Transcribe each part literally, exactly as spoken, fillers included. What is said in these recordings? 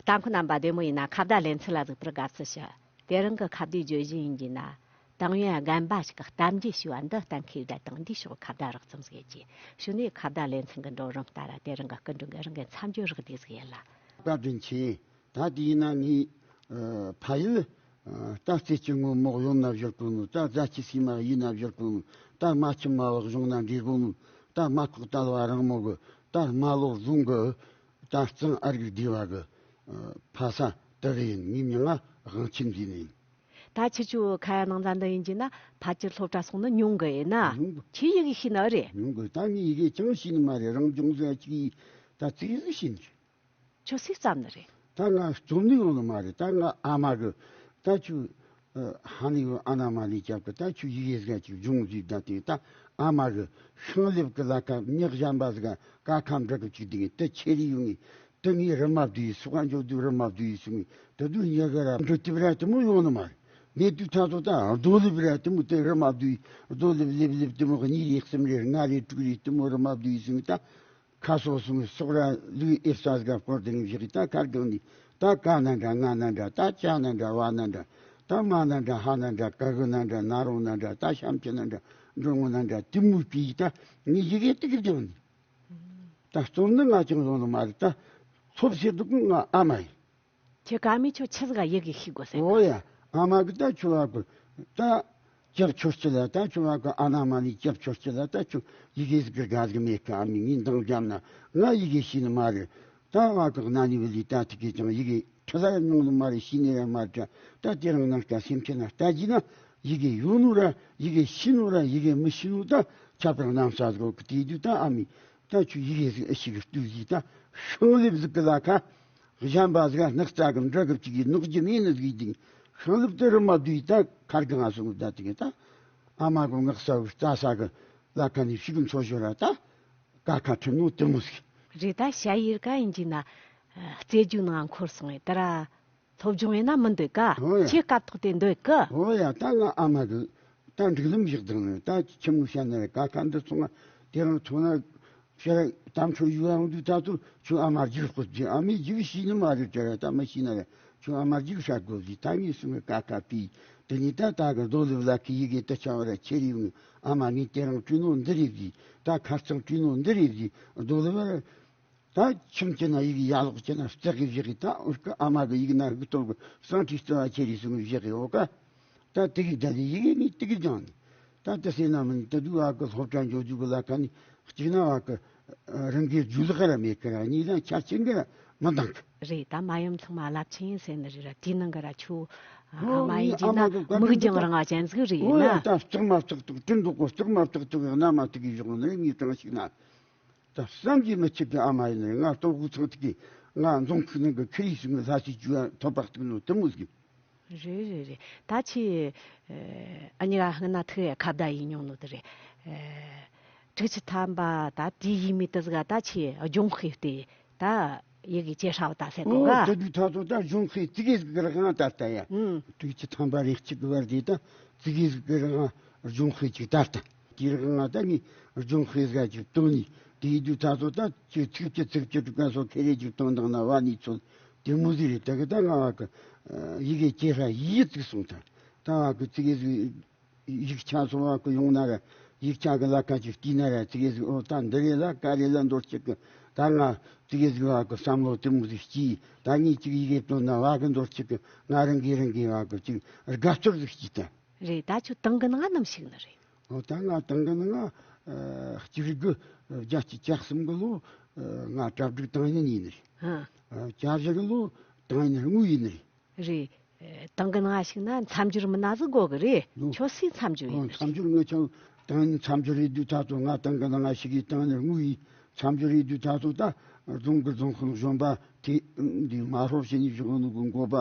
ལྟ་མཁན་རྣམ་པ་བདེ་མོ་ཡིན་ན་ཁ་བརྡ་ལེ་ཚན་ལ་གཟིགས་པར་དགའ་བསུ་ཞུ། དེ་རིང་གི་ཁ་བརྡའི་བརྗོད་གཞི་ཡིན་གྱི་ན། ཏང་ཡོན་རྒན་པ་ཞིག་གི་གཏམ་རྒྱུད་ཞུ་བ་འདི་གཏན་འཁེལ་བསྡད་དང་། འདིའི་ཕྱོགས་ཁ་བརྡ་རགས་ཙམ་ཟིག་ཡེད་ཀྱི། གཞུག་ནས་ཁ་བརྡ་ལེ་ཚན་གྱི་འགྲོ་རིམ་ལྟར་དེ་རིང་གི་སྐུ་མགྲོན་གྱི་རང་གི་མཚམས་སྦྱོར་རགས་བསྡུས་ཟིག་ཡིན་ལ། བཀའ་དྲིན་ཆེ། ད་དེ་ཡིན་ན་ངས་ཨ་ཕ་ཡུལ་ཨ་ད་རྩེ་གཅིག་སྔོན་མོ་གཡོན་ན་བཞུར་གོ་ནོ། ད་རྫ་ཆུ་སིལ་མ་གཡས་ན་བཞུར་གོ་ནོ། ད་རྨ་ཆུ་རྨ་བ་གཞུང་ན་འདྲེས་གོ་ནོ། ད་རྨ་ཁོག་དལ་བ་རིང་མོ་གི། ད་རྨ་ལོག་རྫོང་གི། ད་གཙང་ཨ་རིག་སྡེ་བ་གི་ཨ་ཕ་ས་དེ་རེད། ཡིན། ངའི་མིང་ང་དབང་ཆེན་འཛིན་ནི་ཡིན། ད་ཁྱེད་ཆོ་ཁ་ཡ་ནང་ཚན་འདི་ཡིན་གྱི་ན་ཕལ་ཆེར་སློབ་གྲྭ་སོང་ནི་ཉུང་གི་ཡིན་ན། ཉུང་གི། ཁྱེད་ཡི་གེ་ཤེས་ནི་རེད། ཉུང་གི། ད་ངས་ཡི་གེ་ཅང་ཤེས་ནི་མ་རེད། རང་སྦྱོང་ཟིག་གཅིག་ཡིས་ད་ཙིག་ཟིག་ཤེས་ནི་རེད། ཁྱོད་སུས་བརྩམས་ནི་རེད། ད་ང་རྩོམ་ནི་ཡོང་ནི་མ་རེད། ད་ང་ཨ་མ་གི། ད་ཁྱོད་ཨ་ཧ་ནི་ཡོད། ཨ་ན་མ་ནི་རྒྱབ་གི། ད་ཁྱོད་ཡི་གེ་ཟིག་གཅིག་སྦྱོང་ཟིག་ད་དེ། ད་ཨ་མ་གི་ཤིང་ལེབ་གི་ལ་ཁ་མྱི་གཞན་པ་ཟིག་ག་ཁ་འབྲི་གི་བཅུག་དེ་ངས་དེ་ཁྱེར་ཡོང་ངས། དེ་ངས་རི་མ་བསྡུས་ཡི། སོ་ག་འཇོག་དུས་རི་མ་བསྡུས་ཡི་སོང་ངས། དེ་དུས་ཉི་ག་ར་འབྲི་དེབ་ར་དེ་མོ་ཡོང་ནི་མ་རེད། མེད་དུས་ད་ཚོ་ད་རྡོ་ལེབ་ར་དེ་མོ་དེ་རི་མ་བསྡུས་ཡི། རྡོ་ལེབ་ལེབ་ལེབ་དེ་མོ་གཉིས་རེ་གསུམ་རེ་ལྔ་རེ་དྲུག་རེ་དེ་མོ་རི་མ་བསྡུས་ཡི་སོང་ངས། ད་ཁ་སོ་སོ་སོག་ར་ལུས་ཨེ་ས་ཟིག་ག་སྐོར་དེ་ནས་བཞག་གི། ད་ཁར་གང་ནས་ད་ཀ་ན་འདྲ་ང་ན་འདྲ། ད་ཅ་ན་འདྲ་བ་ན་འདྲ། ད་མ་ན་འདྲ་ཧ་ན་འདྲ། ཀ་གི་ན་འདྲ། ན་རོ་ན་འདྲ། ད་ཤམ་ཆི་ན་འདྲ། འགྲོ་ངོ་ན་འདྲ། དེ་མོ་བྲིས་ཡི། ད་ངས་ཡི་གེ་དེ་གི་སྦྱངས་ནས། ད་རྩོམ་ནི་ང་ཅང་བཟོ་ནི་མ་རེད། ད་སློབ་ཟེར་འདུག་གི་ང་ཨ་མ་ཡིན། ཁྱེད་ཀ་མི་ཁྱོད་ཆི་ཟིག་ག་ཡི་གེ་ཤེས་དགོས་ཟེར། འོ་ཡ། ཨ་མ་གི་ད་ཁྱོད་བ་གི་ད་སྐྱབས་ཆོར་ཅི་ལ། ད་ཁྱོད་བ་གི་ཨ་ན་མ་ནི་སྐྱབས་ཆོར་ཅི་ལ། ད་ཁྱོད་ཡི་གེ་ཟིག་གི་དགའ་ཟིག་མེད་གི། ཨ་མས་ངའི་འདང་བརྒྱབ་ན་ང་ཡི་གེ་ཤེས་ནི་མ་རེད། ད་བ་གི་གནའ་ནི་བི་ལི་ད་ཐིག་གི་ཅང་ཡི་གེ་ཁྲི་ལ་མྱོང་ནི་མ་རེད། ཤེས་ནི་ར་མ་རེད། ད་དེ་རིང་ནངས་ཀ་སེམས་ཅན་ན་ལྟ་རྒྱུ་ན་ཡི་གེ་ཡོད་ནོ་ར་ཡི་གེ་ཤེས་ནོ་ར་ཡི་གེ་མི་ཤེས་ནོ་ད་ཁྱད་པར་གནམ་ས་ཟིག་གི། དེ་དུས་ད་ཨ་མས་ད་ཁྱོད་ཡི་གེ་ཟིག་ཨེ་ཤེས་གི་ལྟོས་ཟིག། ད་ཤིང་ལེབ་ཟིག་གི་ལ་ཁ་གཞན་པ་ཟིག་ག་སྣག་ཚ་གི་འདྲ་གི་གཅིག་གིས་ནོག་རྒྱུ་མེད་ནི་ཟིག་དེ། ཤིང་ལེབ་དེ་རི་མ་བསྡུས་ད་ཁར་གང་ང་སོང་གི། ད་དེ་གི་ད་ཨ་མ་གི་ངག་ས་བུ་རྩྭ་ས་གི་ལ་ཁ་ནས་ཤིག་འཚོ་ཞོར་ར་ད་ཀ་ཁ་ཁྲིད་ནོ་དེ་མོ་ཟིག། རེད། ད་ཞ་ཡིར་ཀ་ཡིན་གྱི་ན་རྩེད་རྒྱུག་ནང་འཁོར་སོང་ངས་དེ་ར་སློབ་སྦྱོང་ཡིན་ན་མི་འདོད་གི། ཨོ་ཡ། ཁྱེད་སྐབས་ཐོག་དེ་འདོད་གི། ཨོ་ཡ། ད་ང་ཨ་མ་གི་ད་སྒྲིག་ལམ་བཞག་དང་ནི་ད་ཆི་མོ་བཤད་ན་རེད། ཀ་ཁ་འདི་ཚོ་ང་དེ་རིང་ཐོག་ན་ཕྱིར་དམ་ཆོས་ཡུལ་ཡོང་དུས་ད་ཚོ་ཁྱོད་ཨ་མ་རྒྱུགས་སྐོར་གྱི། ཨ་མས་རྒྱུགས་ཤེས་ནི་མ་རེད་དེ་ར། ད་མི་ཤེས་ན་ར་ཁྱོད་ཨ་མ་རྒྱུགས་ཤ་དགོས་ཟིག། ད་ངས་སུ་ངས་ཀ་ཁ་པི་དེ་ནས་ད་ད་གི་རྡོ་ལེབ་ལ་ཁི་ཡི་གེ་དུ་ཆང་བ་ར་ཁྱེར་ཡོང་ངས། ཨ་མ་ངས་དེ་རིང་བྲིས་ནོ་འདི་རེད་ཟིག། ད་ཁ་རྩང་བྲིས་ནོ་འདི་རེད་ཟིག། རྡོ་ལེབ་ར། ད་ཁྱིམ་གྱི་ན་ཡི་གེ་ཡ་ལོག་གྱི་ན་རྩེག་གི་བཞག་གི། ད་འུར་ཀི་ཨ་མ་གི་ཡིག་ན་རིག་སྟོབས་གི་སང་ཁྲི་རྩི་བ་ཁྱེར་རེ་སོང་གི་བཞག་གི་འོ་ཀ། ད་དེ་གི་ད་དེ་ཡི་གེ་ནི་དེ་གི་སྦྱངས་ནི། ད་དེ་སེ་ན་མིན་དེ་དུས་བ་གི་སློབ་གྲྭ་འཇོག་རྒྱུ་གི་ལ་ཁ་ནི་གཅིག་ན་བ་གི་རང་གི་རྒྱུ་ལག་ར་མེད་གི་ར། གཉིས་ན་ཆ་རྐྱེན་གི་ར་མི་འདང་གི། རེད། ད་མ་ཡུམ་ཚང་མ་རླབས་ཆེན་ཡིན་ཟེར་ནི་རེད་ར། དེའི་ནང་གི་ར་ཁྱོད་ཨ་ཨོ་མ་ཡིན་ངའི་ཨ་གྱི་ན་མ་གི་བཀའ་མིག་འདི་རྒྱང་ད་རིང་ང་ཅན་ཟིག་རེད། ཨོ་ཡིན་ཡ། ན་ད་ལྕགས་མ་ལྕགས་ཐོག་དྲིན་ལྡོག་གོ། ལྕགས་མ་ལྕགས་ཐོག་གི་གནའ་མ་དེ་གི་བཞག་ནི་རེད། ངས་དྲང་ཞིག་ན། ད་བསམ་གྱིས་མི་ཁྱབ་པའི་ཨ་མ་ཡིན་ནི། ང་སྟོབས་ཤུགས་ཚང་ཐིག་གིས་ང་རྫོང་ཁུག་ནང་གི་ཁི་རིས་ཟིག་ནི་ལྷ་སའི་ཇུ་བ་ཐོབ་པ་གཏུག་ནོ་དེ་མོ་ཟིག། རེད་རེད་རེད། ད་ཁྱེད་ཨ་ནི་ར་ཧང་ན་ཐུག་ཡ་ཁ་བརྡ་ཡིན་མྱོང་ནོ་དེ་རེད། ཨེ། དྲུག་ཅུ་ཐམ་པ་ད་དེའི་ཡིག་མི་དེ་ཟིག་ད་ཁྱེད་སྦྱོང་ཤེས་ཏེ་ད་ཡི་གེ་ཇེ་ཧྲ་བ་ད་ཟེར་གོ་ག། ཨོ་དེ་དུས་ད་ཚོ་ད་སྦྱོང་ཤེས་ཙི་གེ་ཟིག་གི་རང་ད་ལྟ་ཡ། ཨུམ། དྲུག་ཅུ་ཐམ་པ་རེ་གཅིག་གི་བར་དེ་ད་ཙི་གེ་ཟིག་གི་རང་སྦྱོང་ཤེས་ཅིག་ད་ལྟ། དེ་རིང་ང་ད་ངས་སྦྱོང་ཤེས་ཟིག་ཅིག་བཏོན་ནས། དེའི་དུས་ད་ཚོ་ད་ཅིག་ཚིག་གཅིག་ཚིག་གཅིག་དྲུག་ག་སོགས་ཁེ་རེ་ཅིག་བཏོན་བཏང་ན་བ་ནི་ཚོད་དེ་མོ་ཟིག་རེད། དེ་གི་ད་ང་བ་གི་ཡི་གེ་ཇེ་ཧྲ་ཡི་ཙིག་སོང་ད། ད་བ་གི་ཙི་གེ་ཟིག་ཡིག་ཆ་སོང་བ་གི་ཡོང་ན་ར། ཡིག་ཆ་གི་ལ་ཁ་ཅིག་བལྟས་ན་ར་ཙི་གེ་ཟིག་ཨོ་ད་འདི་རེད་ལ་ཀ་རེད་ལ་འདོར་ཅིག་གི། ད་ང་ཙི་གེ་ཟིག་བ་གི་བསམ་བློ་དེ་མོ་ཟིག་སྐྱེས། ད་ངས་ཅིག་ཡི་གེ་བཏོན་ན་བ་གི་འདོར་ཅིག་གི། ང་རང་གིས་རང་གིས་བ་གི་ཅིག་དགའ་ཚོར་ཟིག་སྐྱེས་ད། རེད། ད་ཁྱོད་ཏང་གི་ནང་ནམ་ཞུགས་ནི་རེད། ཨོ་ད་ང་ཏང་གི་ནང་ང་ཨ་གཅིག་དགུ་བརྒྱད་ཅུ་གྱ་གསུམ་གི་ལོ་ཨ་ང་གྲ་སྒྲིག་ཏང་ཡིན་ཡིན་ནི་རེད། ཧ། ཨ་གྱ་བཞི་གི་ལོ་ཏང་ཡིན་དངུལ་ཡིན་ནི་རེད། རེད། ཨ་ཏང་གི་ནང་ང་ཞུགས་ན་མཚམས་སྦྱོར་མི་སྣ་ཟིག་དགོས་གི་རེད། ལོ། ཁྱོད་སུའི་མཚམས་སྦྱོར་ཨོ་ཡིན་ནི་མཚམས་རེད། སྦྱོར་ངས་ཆང་ཏང་ཡིན་མཚམས་སྦྱོར་རེད་དུས་ད་ཚོ་ང་ཏང་གི་ནང་ང་ཞུགས་གི། ཏང་ཡིན་དངུལ་ཡིན། མཚམས་སྦྱོར་རེད་དུས་ད་ཚོ་ད་རྫོང་གི་རྫོང་དཔོན་གཞོན་པ་དེ་འདི་མ་ཧོར་ཞི་ནི་བཞུགས་ནོ་གི་འགོ་པ་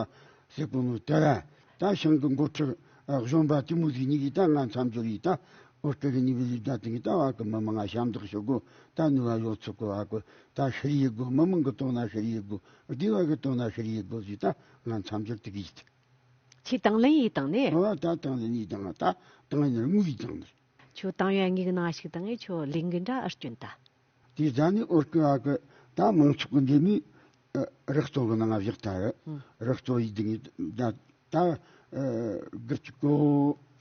ཟེར་གོ་ནོ་དེ་ར། ད་ཞང་གི་འགོ་ཁྲིད་གཞོན་པ་དེ་མོ་ཟིག་གཉིས་ཀྱིས་ད་ང་མཚམས་སྦྱོར་ཡིས་ད། ཨོ་སྐད་གི་ནི་བི་ལི་ད་དེ་གི་ད་བ་གི་མི་མང་ང་ཞབས་འདེགས་ཞུ་དགོ། ད་ནུས་པ་ཡོད་ཚུལ་གི་བ་གི་ད་ཤེར་ཡི་དགོ། མི་མང་གི་དོན་ན་ཤེར་ཡི་དགོ། སྡེ་བ་གི་དོན་ན་ཤེར་ཡི་དགོ་ཟིག། ད་ང་མཚམས་སྦྱོར་དེ་གི་ཡིས། ཁྱེད་དང་ལེན་ཡིས་དང་ནི། ཨོ་ད་དང་ལེན་ཡིས་དང་ད་དང་ལེན་དངུལ་ཡིས་དང་ནི། ཁྱོད་ཏང་ཡོན་དངུལ་གི་ནང་ཞུགས་དང་ངས་ཁྱོད་ལས་འགན་འདྲ་ཨར་སྐྱོན་ད། དེ་ཟ་ནི་ཨོ་སྐད་བ་གི་ད་མང་ཚོགས་གི་འདི་ནི། རི་གཙོ་གི་ནང་བཞག་ད་རི་གཙོ་ཡི་དེ་ངས་ད་ད་དགུ་བཅུ་གོ་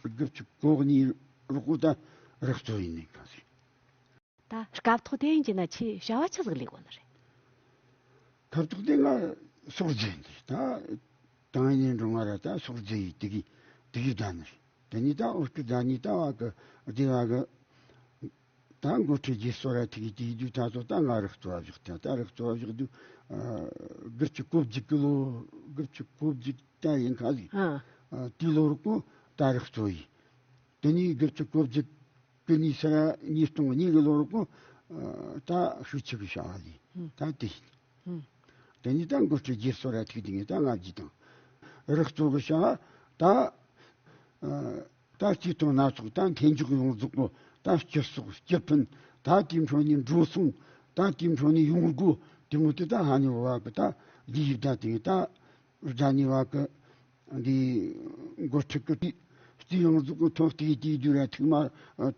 དགུ་བཅུ་གོ་གཉིས་རོགས་ད་རི་གཙོ་ཡིན་ནི་གང་ཟིག་ད་སྐབས་ཐོག་དེ་ཡིན་གྱི་ན་ཆེས་བྱ་བ་ཆི་ཟིག་ལས་གོ་ནི་རེད། སྐབས་ཐོག་དེ་ང་སོག་རྫི་ཡིན་ད་ད་ཡིན་འགྲོ་ང་ར་ད་སོག་རྫི་ཡི་དེ་གི་དེ་གི་ད་ནི་རེད། དེ་ནི་ད་འོ་སྐུ་ད་ནི་ད་བ་གི་སྡེ་བ་གི་ད་འགོ་ཁྲིད་རྗེས་སོ་ར་ཐིག་གི་དེའི་དུས་ད་ཚོ་ད་ང་རི་གཙོ་བ་བཞག་ད་ད་རི་གཙོ་བ་བཞག་དུས་དགུ་བཅུ་གོ་བརྒྱད་གི་ལོ་དགུ་བཅུ་གོ་བརྒྱད་ད་ཡིན་ཁ་ཟིག་ཨ་དེའི་ལོ་རུ་གོ་ད་རི་གཙོ་ཡིན། དེ་ནི་དགུ་བཅུ་གོ་བརྒྱད་གི་ནི་སི་ར་ཉིས་སྟོང་གཉིས་གི་ལོ་རུ་གོ་ད་ཤུགས་ཆེ་གི་བྱ་བ་ལས་ད་དེ་ཡིན། དེ་ནི་ད་འགོ་ཁྲིད་རྗེས་སོ་ར་ཐིག་དེ་ངས་ད་ང་བརྒྱུད་དང་། རི་གཙོ་གི་བྱ་བ་ད་ད་སྐྱིད་སྟོང་སྣ་ཚོགས་ད་འཐེན་འཇུག་ཡོངས་རྫོགས་པོ་ད་སྤྱི་ཚོགས་སྤྱི་ཕན་ད་དེའི་འཕྲོ་ནས་འགྲོ་སོང་ད་དེའི་འཕྲོ་ནས་ཡོང་སྒོ་དེ་མོ་དེ་ད་ཧ་ནི་བ་གི་ད་ལི་ཡི་ད་དེ་ད་རྒྱ་ནི་བ་གི་འདི་འགོ་ཁྲིད་གི་རྩིས་ཡོངས་རྫོགས་གི་ཐོག་ཏུ་དེའི་དུས་ར་ཐུག་མ་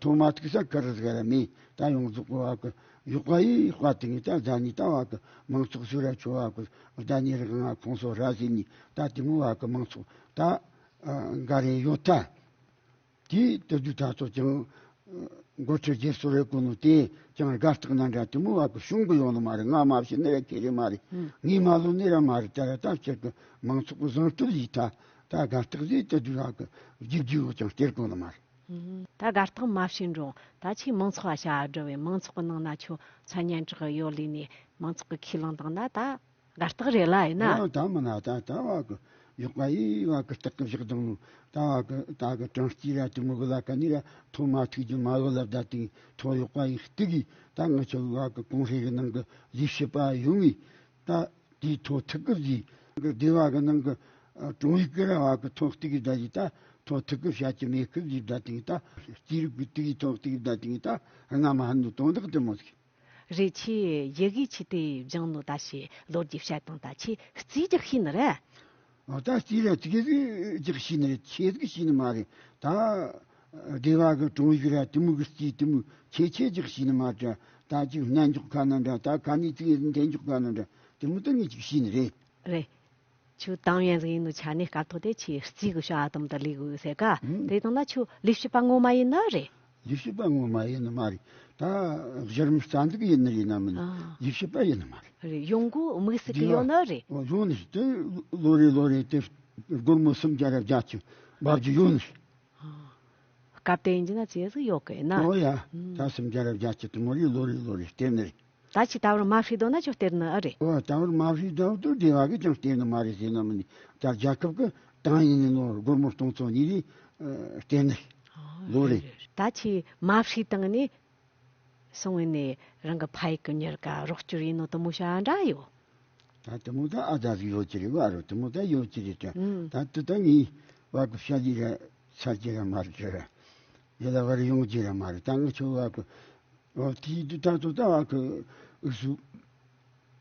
ཐོག་མ་ཐུག་ས་ཁར་ཟིག་ར་མེད་ད་ཡོངས་རྫོགས་གི་བ་གི་ཡོག་པ་ཡི་དཔའ་དེ་ངས་ད་རྒྱ་ནི་ད་བ་གི་མང་ཚོགས་སུ་ར་ཆོ་བ་གི་རྒྱ་ནི་རིག་ང་ཁོང་སོ་ར་ཟིན་ནི་ད་དེ་མོ་བ་གི་མང་ཚོགས་ད་འགའ་རེ་ཡོད་ད། དེ་དེ་དུས་ད་ཚོ་ཀྱང་འགོ་ཁྲིད་རྗེས་སོ་རེ་གོ་ནོ་དེ་ཀྱང་དགའ་རྟགས་ན་འདྲ་དེ་མོ་བ་གི་བྱུང་གི་ཡོང་ནི་མ་རེད། ང་མ་བྱིན་ནི་ར་ཁེ་རེ་མ་རེད། ངས་མ་ལོ་ནི་ར་མ་རེད། ད་ར་ད་ཁྱེད་ཀྱི་མང་ཚོགས་གི་བཟང་སྤྲོད་ཡིས་ད་ད་དགའ་རྟགས་ཟིག་དེ་དུས་བ་གི་རྒྱུག་རྒྱུག་ཀྱང་སྟེར་གོ་ནི་མ་རེད། ད་དགའ་རྟགས་མ་བྱིན་རུང་ད་ཆེས་མང་ཚོགས་ལ་བྱ་བ་བསྒྲུབས་པའི་མང་ཚོགས་གི་ནང་ན་ཁྱོད་མཚན་སྙན་གྲགས་ཡོད་ལས་ནས་མང་ཚོགས་གི་ཁས་བླངས་བཏང་ན་ད། དགའ་རྟགས་རེད་ལ་ཡིན་ན། ཨོ་ད་མིན་ན་ད་ད་བ་གི་ཡོག་པ་ཡི་བ་གི་རྟགས་གི་བཞག་དང་ནོ་ད་བ་གི་ད་གི་གྲངས་སྐྱེས་ར་དེ་མོ་གི་ལ་ཀ་ནི་ར་ཐོག་མ་ཐུག་རྒྱུ་མ་གི་ལབ་ད་དེ་ཐོག་ཡོག་པ་ཡི་སྟེགས་གི་ད་ང་ཆོ་བ་གི་གོང་ཧྲེ་གི་ནང་གི་ལས་བྱེད་པ་ཡོང་ངི་ད་དེའི་ཐོག་ཐུག་གི་ཟིག་གི་སྡེ་བ་གི་ནང་གི་ཀྲུང་ཡིག་གི་ར་བ་གི་ཐོག་སྟེགས་གི་ད་ཟིག་ད་ཐོག་ཐུག་གི་བྱ་གི་མེད་གི་ཟིག་ད་དེ་ད་རྩིས་རིག་གི་སྟེགས་གི་ཐོག་སྟེགས་གི་ད་དེ་ད་སྔ་མ་ཧན་དུ་དོན་དག་དེ་མོ་ཟིག་རེད། ཆེ་ཡི་གེ་ཆེ་དེ་སྦྱང་ནོ་ད་ཞེས་ལོ་རྒྱུས་བཤད་དང་ད་ཆེ་རྩིས་རྒྱག་ཤེས་ནི་རེད། ཨ་ད་རྩིས་ར་རྩིས་རྒྱག་ཤེས་ནི་རེད། ཆེ་ཟིག་ཤེས་ནི་མ་རེད། ད་སྡེ་བ་གི་གྲོང་ཡིག་ར་དེ་མོ་གི་རྩིས་དེ་མོ་ཆེ་ཆེ་རྒྱག་ཤེས་ནི་མ་རེད། ད་ཅིག་སྣ་འཇོག་ཁ་ན་འདྲ་ད་ཁ་ནས་རྩིས་འཐེན་འཇོག་ཁ་ན་འདྲ་དེ་མོ་ད་ངས་ཅིག་ཤེས་ནི་རེད། རེད། ཁྱོད་ཏང་ཡོན་ཟིག་ཡིན་ནོ་ཆ་ནས་སྐབས་ཐོག་དེ་ཆེ་རྩིས་གི་བྱ་བ་དམ་དུ་ལས་དགོས་ཟེར་ག་ཨུམ། དེ་དང་ན་ཁྱོད་ལས་བྱེད་པ་ངོ་མ་ཡིན་ནི་རེད། ལས་བྱེད་པ་ངོ་མ་ཡིན་ནི་མ་རེད། ད་གཞི་རིམ་རྩ་འཛུགས་ཡིན་ནི་རེད་ན་མིན་ཨ། ལས་བྱེད་པ་ཡིན་ནི་མ་རེད། རེད། ཡོང་སྒོ་དམིགས་བསལ་གི་ཡོད་ནི་རེད། འོ་ཡོང་ནི་རེད། དེ་ལོ་རེ་ལོ་རེ་དེ་སྒོར་མོ་སུམ་བརྒྱ་ར་བརྒྱད་ཅུ་འབབ་རྒྱུ་ཡོད་ནི་རེད། ཨ། སྐབས་དེ་ཡིན་གྱི་ན་ཅི་ཟིག་ཡོད་གི་ན། འོ་ཡ། ཨུམ། ད་སུམ་བརྒྱ་ར་བརྒྱད་ཅུ་དེ་མོ་རེ་ལོ་རེ་ལོ་རེ་སྟེར་ནི་རེད། ད་ཅི་ད་བར་མ་བྱས་དོ་ན་ཁྱོད་སྟེར་ནི་ཨེ་རེད། ཨོ་ད་བར་མ་བྱས་དོ་དུ་སྡེ་བ་གིས་ཀྱང་སྟེར་ནི་མ་རེད་ཟེར་ན་མིན་ནི་ད་རྒྱལ་ཁབ་ཀྱི་ཏང་ཡིན་ནི་ནོ་སྒོར་མོ་སྟོང་ཚོ་གཉིས་རེ་ཨ་སྟེར་ནི་ཨོ་ལོ་རེད། རེད་རེད། ད་ཅི་མ་བྱས་བཏང་ནི་སོང་བས་ནི་རང་གི་ཕ་ཡུལ་གྱི་མྱི་ར་ག་རོགས་སྐྱོར་ཡིན་ནོ་དུ་མོ་བྱ་འདྲ་ཡོད། ད་དུ་མོ་ད་ཨ་ད་ཟིག་ཡོད་ཀྱི་རེད་བ་རོ་དུ་མོ་ད་ཡོད་ཀྱི་རེད་དྲ། ཨུམ། ད་དུ་ད་ངའི་བ་གི་བྱ་ལས་ར་ཚར་གྱི་ར་མ་རེད་དྲ། ཡ་ལ་བར་ཡོང་རྒྱུ་ར་མ་རེད། ད་ང་ཁྱོད་བ་གི་ཨོ་དེའི་དུས་ད་དུ་ད་བ་གི་འུ་སུ་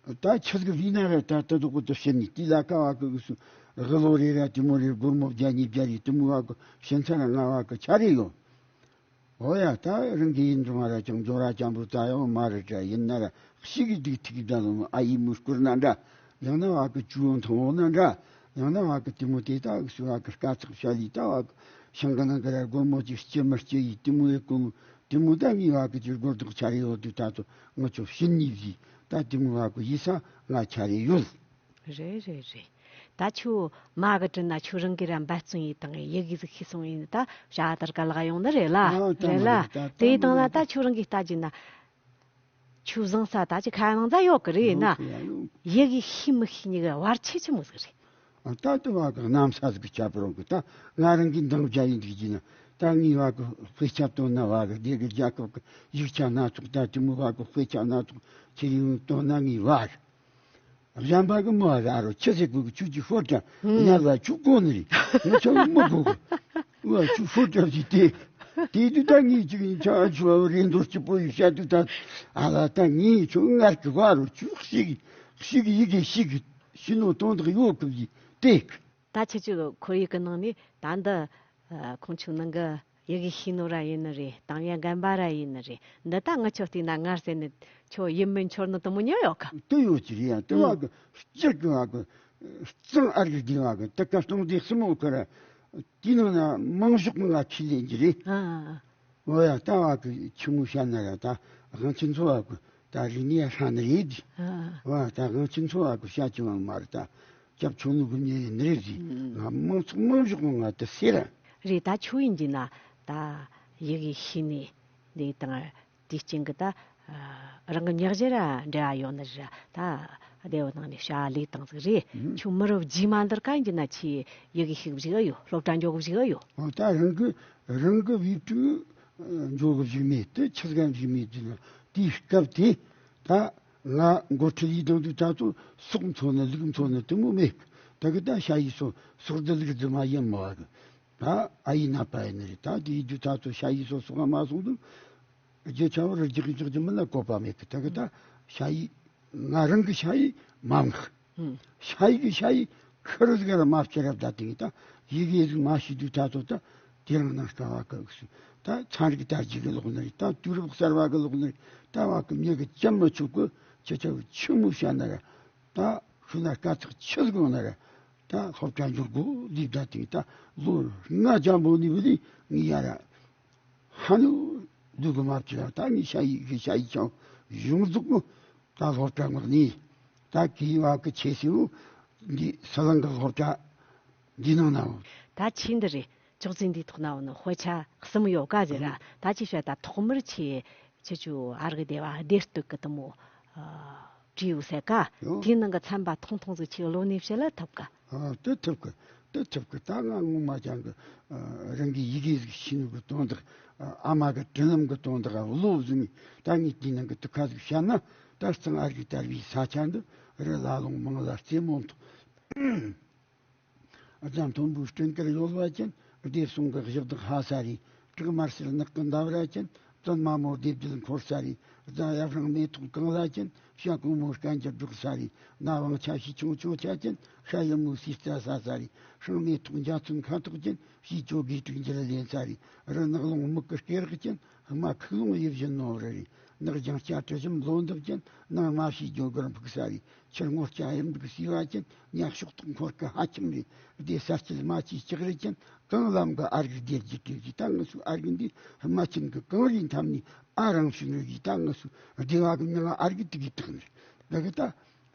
ད་ཆི་ཟིག་བི་ན་ར་ད་ད་དུ་གོ་དུ་ཤི་ནི་དེ་ལ་ཀ་བ་གི་འུ་སུ་དགུ་ལོ་རེ་ར་དེ་མོ་རེ་སྒོར་མོ་བརྒྱ་ཉིས་བརྒྱ་རེ་དེ་མོ་བ་གི་ཤི་ཚར་ར་ང་བ་གི་ཆ་རེ་ཡོད། ཨོ་ཡ་ད་རང་གི་ཡིན་འགྲོ་ར་ཅང་འགྲོ་ར་ཅང་པོ་ད་ཡོང་མ་རེད་དྲ། ཡིན་ན་ར་ཤི་གི་སྡིག་ཐིག་ད་ལོ་ཨ་ཡི་མུ་སྐུར་ན་འདྲ། ཡང་ན་བ་གི་ཅུ་ཐང་འོ་ན་འདྲ། ཡང་ན་བ་གི་དེ་མོ་དེ་ད་གི་སུ་བ་གི་དཀའ་ཚེགས་བྱ་ལི་ད་བ་གི་ཤང་གི་ནང་གི་ར་སྒོར་མོ་ཅིག་སྐྱེ་མི་སྐྱེ་ཡི་དེ་མོ་ཡི་གོ་དེ་མོ་ད་ངའི་བ་གི་ཅིག་སྒོར་རྡོག་ཆ་རེ་ཡོད་དུས་ད་ཚོ་ང་ཚོ་ཤི་ནི་བཟི་ད་དེ་མོ་བ་གི་ཡི་ས་ང་ཆ་རེ་ཡོད། རེད་རེད་རེད། ད་ཁྱོད་མ་གི་དྲིན་ན་ཁྱོད་རང་གིས་ར་འབད་བརྩོན་ཡས་དང་ཡི་གེ་ཟིག་ཤེས་སོང་ཡིན་ད་བྱ་དར་ག་ལག་ཡོང་ནི་རེད་ལ། ཨ་ད་རེད་མ་ལ། རེད་ད་དེའི་ད་དང་ལ་མ་ད་རེད། ཁྱོད་རང་གིས་ལྟ་རྒྱུ་ན་ཁྱོད་བཟང་ས་ད་ཅི་ཁ་ནང་ཛ་ཡོད་གི་རེད་ན། ཡོད་གི་ཡ་ཡོད། ཡི་གེ་ཤེས་མི་ཤེས་གཉིས་ཀ་བར་ཆད་ཆི་མོ་ཟིག་རེད། ཨ་ད་དུ་བ་གི་གནམ་ས་ཟིག་ཁྱབ་རུང་གི་ད་ང་རང་གི་འདང་བརྒྱ་ཡིན་འདུག་གྱི་ན་ད་ངའི་བ་གི་དཔེ་ཆ་བཏོན་ན་བ་གི་སྡེ་གི་རྒྱལ་ཁབ་གི་ཡིག་ཆ་སྣ་ཚོགས་ད་དེ་མོ་བ་གི་དཔེ་ཆ་སྣ་ཚོགས་ཁྱེར་ཡོང་བཏོན་ན་ངའི་བ་རེད། གཞན་པ་གི་མོ་ཨ་རོ་ཁྱི་ཟེར་གོ་གི་ཆུ་ཅི་ཧོ་ཏྲ་ཉལ་བ་ཆུ་གོ་ནི་རེད། ང་ཆ་མོ་གོ་གི་ཨ་ཆུ་ཧོ་ཏྲ་ཟི་ཏེ། དེ་དུས་ད་ངས་ཅིག་ཡིན་ཆ་ཆུ་བ་རེ་འདོར་སྐྱིད་པོ་ཡི་བཤད་དུས་ད་ཨ་ལ་ད་ངས་ཆུ་ངར་གི་བ་རོ་ཆུ་ཤིག་ཤིག་ཡི་གེ་ཤིག་ཤི་ནོ་དོན་དག་ཡོད་གི་ཡི་ཏེ། ད་ཁྱེད་ཚོའི་ཁོར་ཡུག་གི་ནང་ནས་ད་འདི་ཁོང་ཆུ་ནང་གི་ ཡི་གེ་ཤེས་ནོ་ར་ཡིན་ནི་རེད། གཏམ་ཡ་རྒན་པ་ར་ཡིན་ནི་རེད། འདི་ད་ངི་ཆོ་བལྟས་ན་ངར་ཟེར་ནི་ཆོ་ཡིན་མིན་འཆོར་ནི་དུ་མོ་ཉོ་ཡོད་གི། དུ་ཡོད་ཀྱི་རེད་ཡ། དུ་བ་གི་སྤྱིར་གི་བ་གི་གཙང་ཨར་གི་དེ་བ་གི་དུ་ཀ་སྟོང་དེ་སྲིན་མོ་ཁུ་ར། དེ་ནང་ན་མང་ཤོག་ང་ཁས་ལེན་གྱི་རེད། ཨ། འོ་ཡ། ད་བ་གི་ཆི་མོ་བཤད་ན་ར་ད་དབང་ཆེན་ཚོ་བ་གི་ད་རིག་གནས་ཧྲ་ནི་རེད། ཨ། འོ་ད་དབང་ཆེན་ཚོ་བ་གི་བཤད་ཀྱི་བ་མ་རེད། ད་སྐྱབས་ཆོ་ནུ་གི་ཉེ་ཡིན་ནི་རེད། ང་མང་ཚོགས་མང་ཤོག་ང་དུ་ཟེར། རེད། ད་ཆོས་ཡིན་གྱི་ན་ད་ཡི་གེ་ཤེས་ནི་འདི་དང་དེའི་རྐྱེན་གྱིས་ད་རང་གི་ཉག་གཞི་ར་འབྲེལ་བ་ཡོད་ནི་ར། ད་སྡེ་བ་ནང་ནས་བྱ་བ་ལས་སྟངས་ཟིག་རེད། ཁྱོད་མི་རབས་རྗེས་མ་འདིར་ག་ཡིན་གྱི་ན་ཆེས་ཡི་གེ་ཤེས་གི་བཞུགས་ཡོད། སློབ་གྲྭ་འཇོག་གི་བཞུགས་ཡོད། འོ་ད་རང་གི་རང་གི་བུ་ཕྲུག་འཇོག་གི་བཞུགས་མེད་དུ་ཆི་ཟིག་བཞུགས་མེད་དུ་ན་དེའི་སྐབས་དེ་ད་ང་འགོ་ཁྲིད་ཡིན་དང་དུས་ད་ཚོ་སོག་འཚོ་ནི་ལུག་འཚོ་ནི་དུ་མོ་མེད། ད་གི་ད་ཤ་ཡི་སོ་སོག་འདི་ལུག་རྫི་མ་ཡིན་མོ་བ་གི། ད་ཨ་ཡི་ན་པ་ཡིན་ནི་རེད། ད་དེའི་དུས་ད་ཚོ་ཤ་ཡི་སོ་སོག་མ་སོང་དུས། རྒྱུ་ཆ་བར་རྒྱག་རྒྱག་རྒྱུ་མིན་ན་བཀོད་པ་མེད་གི། ད་གི་ད་ཤ་ཡི་ང་རང་གི་ཤ་ཡི་མ་འགག་ཧུམ། ཤ་ཡི་གི་ཤ་ཡི་ཁུར་ཟིག་ར་མ་བཅད་རབས་ད་དེ་གི་ད་ཡི་གེ་ཟིག་མ་ཤེས་དུས་ད་ཚོ་ད་དེ་རང་ནང་དཀའ་བ་གི་གི་སུ་ད་ཚན་རིག་དར་རྒྱས་གི་ལོག་ནི་རེད། ད་དུས་རབས་གསར་བ་གི་ལོག་ནི་རེད། ད་བ་གི་མྱི་གི་ཅམ་མི་ཆོག་གི་ཁྱེད་ཆ་གི་ཆི་མོ་བཤད་ན་ར། ད་ཤུ་ན་དཀའ་ཚེགས་ཆི་ཟིག་ཡོང་ན་ར། ད་སློབ་གྲྭ་འཇོག་དགོས་ལས་ད་དེ་ད་ལོ་ལྔ་རྒྱ་མོ་ནི་བུ་ལི་ངི་ཡ་ར། ཧ་ནུ་ལུ་གུ་མ་བཅུ་ད་ནི་ཤ་ཡི་གི་ཤ་ཡི་ཆང་ཡོངས་རྫོགས་ནི་ད་སློབ་གྲྭ་ངོགས་ནི་ད་གི་བ་གི་ཆེ་སེའུ་འདི་ས་ལང་གི་སློབ་གྲྭ་འདི་ནང་ན། ད་ཆེ་འདི་རེད། ཅོག་ཙེ་འདི་ཐོག་ན་འོ་ནི་དཔེ་ཆ་གསུམ་ཡོད་ག་ཟེར་ར། ད་ཅི་བཤད་ད་ཐོག་མར་ཆེ་ཆེ་ཆུ་ཨར་གི་སྡེ་བ་སྡེ་སྟོད་གི་དུ་མོ་བྲིས་ཡོད་ཟེར་ག། ཡོ། དེའི་ནང་གི་ཚན་པ་ཐུང་ཐུང་ཟིག་ཆེ་བློ་ནས་བཤད་ལ་ཐུབ་ག། ཨ། དེ་ཐུབ་གི། དེ་ཐུབ་གི། ད་ང་ངོ་མ་ཅང་གི་རང་གི་ཡི་གེ་ཟིག་ཤེས་ནུ་གི་དོན་དག་ཨ་མ་གི་དྲིན་ལམ་གི་དོན་དག་བློ་བཟུང་ནས་ད་ངས་དེའི་ནང་གི་དུ་ཁ་ཟིག་བཤད་ན། ད་གཙང་ཨར་གི་དར་བའི་ས་ཆ་འདི་རི་ལ་ལུང་མང་ལ་རྩེ་མོ་མཐོ། རྫ་མཐོན་པོའི་སྤྲིན་དཀར་ཡོལ་བ་ཅན། སྡེ་གསུམ་གི་གཞི་བདག་ཧ་ས་རེད། བྲག་དམར་སེར་ནག་གི་འདབ་ར་ཅན། བཙུན་མ་མོ་སྡེ་བདུན་འཁོར་ས་རེད། རྫ་ཡབ་ཧྲང་མེ་ཏོག་གངས་ལ་ཅན། བྱ་གོང་མོ་སྐད་འགྱུར་སྒྲོག་ས་རེད། ན་ཝང་ཆ་ཤས་ཆུང་ཆུང་ཆ་ཅན། ཤ་ཡི་མོ་སིར་རྩྭ་ཟ་ས་རེད། ཧྲང་མེ་ཏོག་འཇའ་ཚོན་ཁ་དོག་ཅན། བྱིའུ་ཅོ་དགེ་ཕྲུག་འཇིལ་ལེན་ས་རེད། རི་ནགས་ལུང་སྨུག་གི་སྐེ་རགས་ཅན། ཧི་མ་ཁུག་ལུང་དབྱིབས་བཞིན་ནོར་རེད། ནགས་ལྗང་སྐྱ་དྲི་ཞིམ་ལོ་འདབ་ཅན། ནང་མ་བྱིའུ་སྒྱོ་གར་འཕུག་ས་རེད། ཆུ་སྔོ་སྐྱ་ཡམ་འབྲུག་སི་བ་ཅན། ཉག་ཤོག་ཐོག་འཁོར་གི་ཧ་ཁྱིམ་རེད། སྡེ་ས་སྐྱིད་མ་ཆེ་ལྕགས་རི་ཅན། གངས་ལམ་གི་ཨར་གི་སྡེ་བརྒྱུད་དེ་བཞི། ད་ངུ་སུ་ཨར་གི་འདི་ཧི་མ་ཅན་གི་གངས་རིའི་མཐའ་ནས་ཨ་རང་ཤུ་ནུ་གི་ད་ངུ་སུ་སྡེ་བ་གི་མྱི་ང་ཨར་གི་དུ་གི་ཐག་ནི་རེད། ད་གི་ད་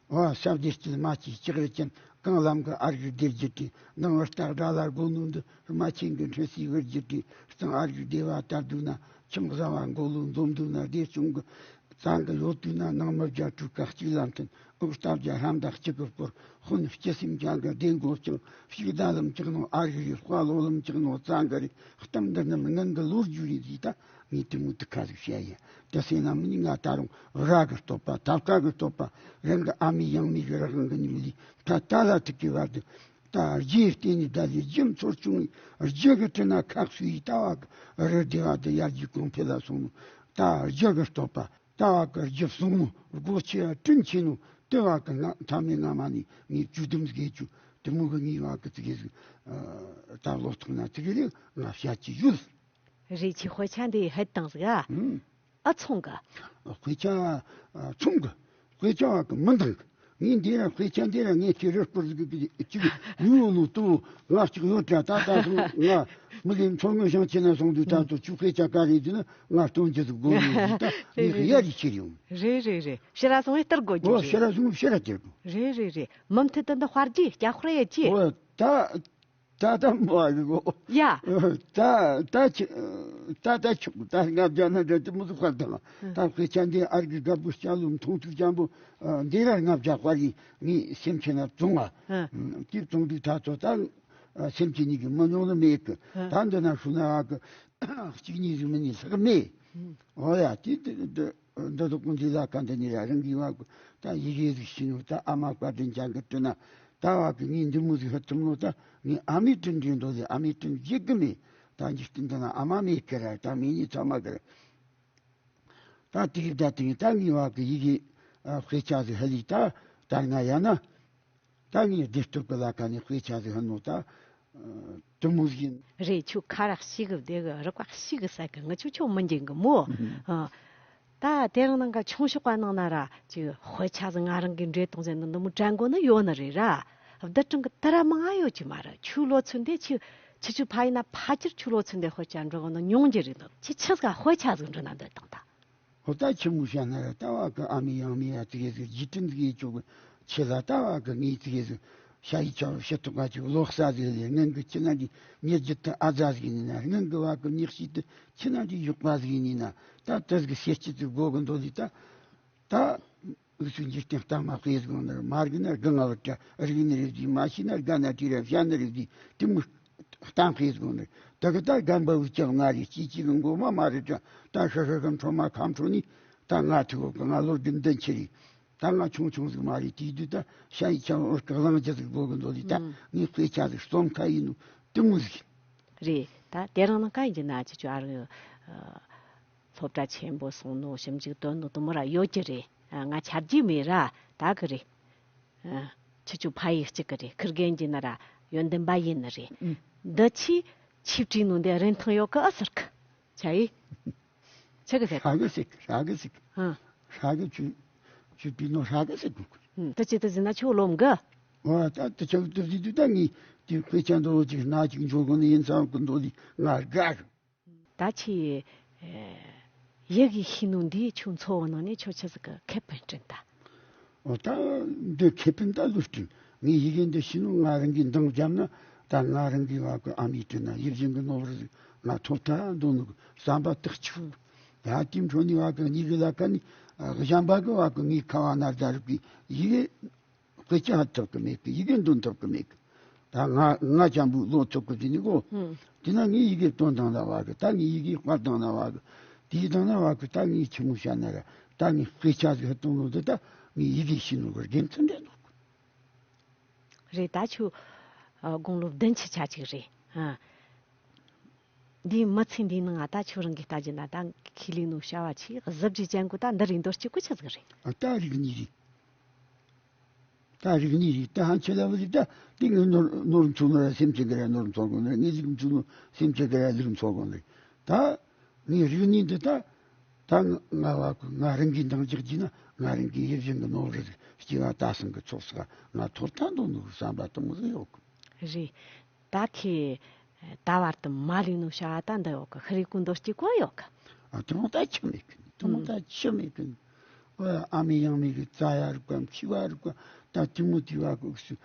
བ་ས་སྡེ་སྐྱིད་མ་ཆེ་ལྕགས་རི་ཅན། གངས་ལམ་གི་ཨར་གི་སྡེ་བརྒྱུད་དེ་ནང་བར་སྟག་སྒྲ་ལ་སྒོ་ནུ་འདི་ཧི་མ་ཅན་གི་འཕྲིན་སི་བར་བརྒྱུད་དེ་གཙང་ཨར་གི་སྡེ་བ་དར་དུ་ན། ཁྱིམ་བཟའ་བ་མགོ་ལུས་འཛོམས་དུས་ན། སྡེ་གཅོང་གི་གཙང་གི་ཡོད་དུས་ན། ནང་མི་བརྒྱ་དྲུག་ཀ་གཅིག་ལ་མཐུན། འོག་རྟ་བརྒྱ་ལྷ་མདའ་གཅིག་གི་སྐོར། དཔོན་སྤྱི་སེམས་ཅན་གི་སྡེ་མགོ་རྐྱང་། ཕྱུགས་ཟླ་ལམ་གཅིག་ནོ་ཨ་རི་རེད། དཔའ་བློ་ལམ་གཅིག་ནོ་གཙང་གི་རེད། གཏམ་འདི་རྣམས་ངན་གི་ལོ་རྒྱུས་རེད་ཟེར། ད་ངས་དེ་མོ་དུ་ཁ་ཟིག་བཤད་ཡ། དེ་སེ་ན་མི་ནི་ང་ད་རུང་ར་གི་སྟོད་པ། ཐབ་ཀ་གི་སྟོད་པ། རང་གི་ཨ་མའི་ཡང་མའི་གི་ར་ཁང་གི་ཉུལ་ལི། ད་ད་ལ་ཐུག་གི་བར་དུ། ད་རྗེའི་བརྟེན་ནས་བདག་ལས་རྒྱུ་འཚོར་བྱུང་བའི་རྒྱུ་གི་དྲི་ན་ཁག་སུའི་ལྟ་བ་གི་རི་སྡེ་བ་དུ་ཡར་རྒྱས་གོང་འཕེལ་ལ་སོང་ནོ། ད་རྒྱུ་གི་སྟོད་པ། ལྟ་བ་གི་རྒྱུ་བཟང་ནོ། སྒོ་ཆེ་བ་དྲིན་ཆེ་ནོ། ལྟེ་བ་གི་ང་མཐའ་མའི་སྔ་མ་ནས་ངས་བཅུད་དུམ་ཟིག་བཅུ་དེ་མོ་གི་ངའི་བ་གི་ཙི་གེ་ཟིག་ད་ལོ་ཐོག་ན་ཙི་གེ་རེ་ང་བཤད་ཀྱི་ཡོད། རེད། ཆི་དཔེ་ཆ་འདི་ཧད་བཏང་ཟིག་ཨ། ཨ་ཚོང་གི། དཔེ་ཆ་ཨ་ཚོང་གི། དཔེ་ཆ་བ་གི་མི་འདང་གི། ངས་འདི་ར་དཔེ་ཆ་འདི་ར་ངས་ཁྱེད་རི་སྐོར་ཟིག་གི་ཅིག་ཉུང་ནོ་ཏུ་ང་ཅིག་ཡོད་དྲ། ད་ད་སོང་ང་མི་ལས་མཚོ་སྔོན་ཞིང་ཆེན་ན་སོང་དུས་ད་ཚོ་ཆུ་དཔེ་ཆ་ག་རེ་འདི་ན་ང་སྟོན་རྒྱུ་ཟིག་དགོས་ནོ་ཟིག་ད་ངས་ཡར་རི་ཁྱེར་ཡོང་། རེད་རེད་རེད། ཕྱི་ར་སོང་བས་སྟར་དགོས་རྒྱུ་ཨོ་རེད། ཕྱི་ར་སོང་ཕྱི་ར་སྟེར་དགོས། རེད་རེད་རེད། མུ་མཐུད་དུ་འདི་དཔར་རྒྱུ་སྐྱ་དཔར་ཡེ་ཅི། ཨོ་ད། ད་ད་མོ་ཨ་གི་གོ། ཡ། ད་ད་ཆི། ད་ད་ཆུ་ད་ང་བརྒྱ་ན་འདྲ་དེ་མོ་ཟིག་ཁར་དང་། ད་དཔེ་ཆ་འདི་ཨར་གི་དཀར་པོ་སྐྱ་ལོ་མཐོང་ཐུག་ཅན་པོ། འདི་ར་ལྔ་བརྒྱ་དཔར་ཡིན་ངས་སེམས་ཆེ་ན་བཙོང་བ། ཀྱི་བཙོང་དུས་ད་ཚོ་ད་སེམས་ཆེ་ནི་གི་མི་ཉུང་ནི་མེད་གི། ད་འདི་ན་ཤུ་ན་ཨ་གི་གཅིག་གཉིས་ཟིག་མི་ནི་ལྷག་མེད། ཨོ་ཡ་དེ་དེ་འདི་འདི་དུ་ཀུན་འདི་ལ་ཀ་འདི་ནི་ར་རང་གི་བ་གི་ད་ཡི་གེ་ཟིག་ཤེས་ནོ། ད་ཨ་མ་བཀའ་དྲིན་ཅན་གི་དྲིན་ན་ད་བ་གི་ངས་འདི་མོ་ཟིག་ཧ་ཐུམ་ནོ། ད་ངས་ཨ་མའི་དྲིན་དྲན་འདོད་ཟེར། ཨ་མའི་དྲིན་བརྗེད་གི་མེད། ད་འཇིག་རྟེན་འདི་ན་ཨ་མ་མེད་གི་ར། ད་མེད་ནི་ཚང་མ་གི་ར། ད་དེ་གི་ད་དེ་ངས་ད་ངས་བ་གི་ཡི་གེ་དཔེ་ཆ་ཟིག་ཧ་ལི་ད་ད་ང་ཡ་ན། ད་ངས་སྡེ་སྟོད་གི་ལ་ཁ་ནས་དཔེ་ཆ་ཟིག་ཧ་ནོ་ད། དེ་མོ་ཟིག་ཡིན། རེད། ཁྱོད་ཁ་ར་ཞིག་གི་བདེ་གི་རུ་ཀ་ཞིག་གི་ཟ་གི། ང་ཁྱོད་ཁྱོད་མི་འགྱིང་གི་མོ། ཨ། ད་དེ་རིང་ནང་ག་ཆུང་ཤོག་པ་ནང་ན་ར་ཅིག་དཔེ་ཆ་ཟིག་ང་རང་གི་འདྲེ་གཏོང་ཟེར་ནི་འདི་མོ་དྲན་གོ་ནི་ཡོད་ནི་རེད་ར། བསྡུར་གྲངས་གི་དེ་ར་མང་ང་ཡོད་ཀྱི་མ་རེད། ཁྱོད་ལོ་ཚོད་འདི་ཁྱོད་ཁྱི་ཆུ་ཕ་ཡིན་ན་ཕ་ཁྱིར་ཁྱོད་ལོ་ཚོད་འདི་དཔེ་ཆ་འགྲོ་གོ་ནི་ཉུང་གི་རེད། འདི་ཁྱི་ཆི་ཟིག་དཔེ་ཆ་ཟིག་འབྲི་ན་འདོད་དང་ད། ཧོ། ད་ཆི་མོ་བཤད་ན་ར། ད་བ་གི་ཨ་མའི་ཡང་མའི་ཡ་ཙི་གེ་ཟིག་རྗེས་དྲན་ཟིག་ཡེད་ཆོག་གི་ཆེ་ལ། ད་བ་གི་ངའི་ཙི་གེ་ཟིག་ཤ་ཡི་ཆ་བ་ཤི་ཐོག་ག་ཅིག་ལོག་ས་ཟིག་ལས། སྔོན་གི་ཁྱི་ན་འདི་མྱི་རྒྱུད་དུ་ཨ་ཛ་ཟིག་ཡིན་ན། སྔོན་གི་བ་གི་མྱི་གཤིས་དུ་ཁྱི་ན་འདི་ཡག་པ་ཟིག་ཡིན་ན། ད་དེ་ཟིག་ཤེས་ཅི་ཟིག་དགོ་གི་འདོད་ལི་ད། ད་འུ་ཚོའི་འཇིག་རྟེན་གཏམ་མ་དཔེ་ཟིག་ནི་མ་རིག་ན་དགུ་ང་བུ་དྲ་རིག་ནི་རེད་ཟིག། མ་ཤེས་ན་དགའ་ན་དྲི་ར་བཤད་ནི་རེད་ཟིག། དེ་མོ་གཏམ་དཔེ་ཟིག་ནི། དེ་གི་ད་རྒན་པ་འུ་ཅག་ང་རེ་སྐྱིད་ཅིག་གི་མགོ་མ་མ་རེད་དྲ། ད་ཧྲི་ཧྲི་གི་འཕྲོ་མ་ཁ་འཕྲོ་ནི། ད་ང་ཐུག་གི་ང་ལོ་བདུན་བདུན་ཆི་རེད། ད་ང་ཆུང་ཆུང་ཟིག་མ་རེད། དེའི་དུས་ད་ཤ་ཡི་ཆང་འུར་གི་གླང་ཆ་ཟིག་དགོ་གི་འདོད་ལི་ད། ངས་དཔེ་ཆ་ཟིག་རྩོམ་ཁ་ཡིན་ནོ་དེ་མོ་ཟིག། རེད། ད་དེ་རིང་ནང་ག་ཡིན་གྱི་ན་ཅི་ཅོ་ཨ་རི་སློབ་གྲྭ་ཆེན་པོ་སོང་ནོ། ཞིབ་འཇུག་དོན་ནོ་དུ་མོ་ར་ཡོད་ཀྱི་རེད། ང་ཆ་རྒྱུས་མེད་ར་ད་གི་རེད། ཁྱི་ཆུ་ཕ་ཡིག་གཅིག་གི་རེད། ཁིར་རྒན་གྱི་ན་ར་ཡོན་ཏན་པ་ཡིན་ནི་རེད། འདི་ཆི་ཆི་བྲིས་ནོ་འདི་རིན་ཐང་ཡོད་གི་ཨ་ཟེར་གི། ཆ་ཡི། ཆི་གི་ཟེར། ཧྲ་གི་ཟེར་གི། ཧྲ་གི་ཟེར་གི། ཧྲ་གི་ཆུ་ཆུ་བྲིས་ནོ་ཧྲ་གི་ཟེར་གི། དེ་ཆི་དེ་ཟིན་ན་ཆུ་ལོམ་གི། ཨོ། ད་དེ་ཆག་ཏུ་བཟི་དུས་ད་ངས་དེ་དཔེ་ཆ་འདོ་ཅིག་སྣ་ཅིག་འཇོག་གོ་ནི་ཡིན་ཙང་གི་འདོད་ལི་ང་དགའ་གི། ད་ཁྱེད་ཡི་གེ་ཤེས་ནོ་འདིས་ཁྱོད་འཚོ་བ་ནང་ནས་ཁྱོད་ཆི་ཟིག་གི་ཁེ་ཕན་བསྐྲུན་ད། ཨོ། ད་འདི་ཁེ་ཕན་ད་ལོས་བསྐྲུན། ངས་ཡི་གེ་འདི་ཤེས་ནོ་ང་རང་གིས་འདང་བརྒྱབ་ན། ད་ང་རང་གིས་བ་གི་ཨ་མའི་དྲིན་ན་ཡིད་བཞིན་གྱི་ནོར་བུ་ཟིག་ང་ཐོབ་ཐང་འདོད་ནོ་གི་བསམ་པ་ཐག་ཆོད། ད་དེའི་འཕྲོ་ནས་བ་གི་གཉིས་ཀྱི་ལ་ཁ་ནས་གཞན་པ་གི་བ་གི་ངའི་ཁ་བ་ན་ད་རུ་གི་ཡི་གེ་དཔེ་ཆ་ཧ་ཐོབ་གི་མེད་གི། ཡི་གེ་འདོན་ཐོབ་གི་མེད་གི། ད་ང་ང་ཅན་པོའི་ལོ་ཐོབ་གི་དེ་ནི་གོ། ཧུམ། དེ་ན་ངའི་ཡི་གེ་སྟོན་དང་ན་བ་གི། ད་ངའི་ཡི་གེ་དཔར་དང་ན་བ་གི། དེའི་དང་ན་བ་གི་ད་ངའི་ཆི་མོ་བཤད་ན་ར། ད་ངའི་དཔེ་ཆ་ཟིག་གཏོང་ནོ་དེ་ད་ངའི་ཡི་གེ་ཤེས་ནོ་གི་དགེ་མཚན་རེད་འདུག། རེད། ད་ཁྱོད་ཨ་དགུང་ལོ་བདུན་ཅུ་ཆ་གཅིག་རེད། ཨ། འདིའི་མི་ཚེ་འདིའི་ནང་ང་ད་ཁྱོད་རང་གིས་ལྟ་རྒྱུ་ན་ད་ཁས་ལེན་ནོ་བྱ་བ་ཆེས་གཟི་བརྗིད་ཅན་གོ་ད་འདི་རིགས་འདོད་སྐྱེ་གོ་ཆི་ཟིག་རེད། ཨ། ད་རིག་གནས་རེད། ད་རིག་གནས་རེད། ད་ཧན་ཆེ་ལ་བ་ཟིག་ད་དེ་ངའི་ནོར་ནོར་འཚོ་ནོ་ར་སེམས་ཅན་གི་ར་ནོར་འཚོ་གོ་ནི་རེད། ངའི་ལུག་འཚོ་ནོ་སེམས་ཅན་གི་ར་ལུག་འཚོ་གོ་ནི་རེད། ད་ངའི་རིག་གནས་འདི་ད་ད་ང་བ་གི་ང་རང་གིས་འདང་རྒྱག་རྒྱུ་ན་ང་རང་གིས་ཡིད་བཞིན་གི་ནོར་བུ་ཟིག་སྐྱེ་བ་ད་སང་གི་ཚོགས་སུ་ང་ཐོབ་ཐང་འདོད་ནོ་གི་བསམ་པ་དེ་མོ་ཟིག་ཡོད་གི། རེད། ད་ཁྱེད་ད་བར་དུ་མ་ལུས་ནོ་བྱ་བ་ད་འདི་ཡོད་གི། ཤི་རི་ཀུན་འདོད་སྐྱེ་གོ་ཡོད་གི། ཨ། དེ་མོ་ད་ཆི་མེད་གི། དེ་མོ་ད་ཆི་མེད་གི། ཨ། ཨ་མའི་ཡང་མའི་གི་རྩ་ཡ་རུ་ཀ་མཁྱི་བ་རུ་ཀ་ད་དེ་མོ་དེ་བ་གི་སུ་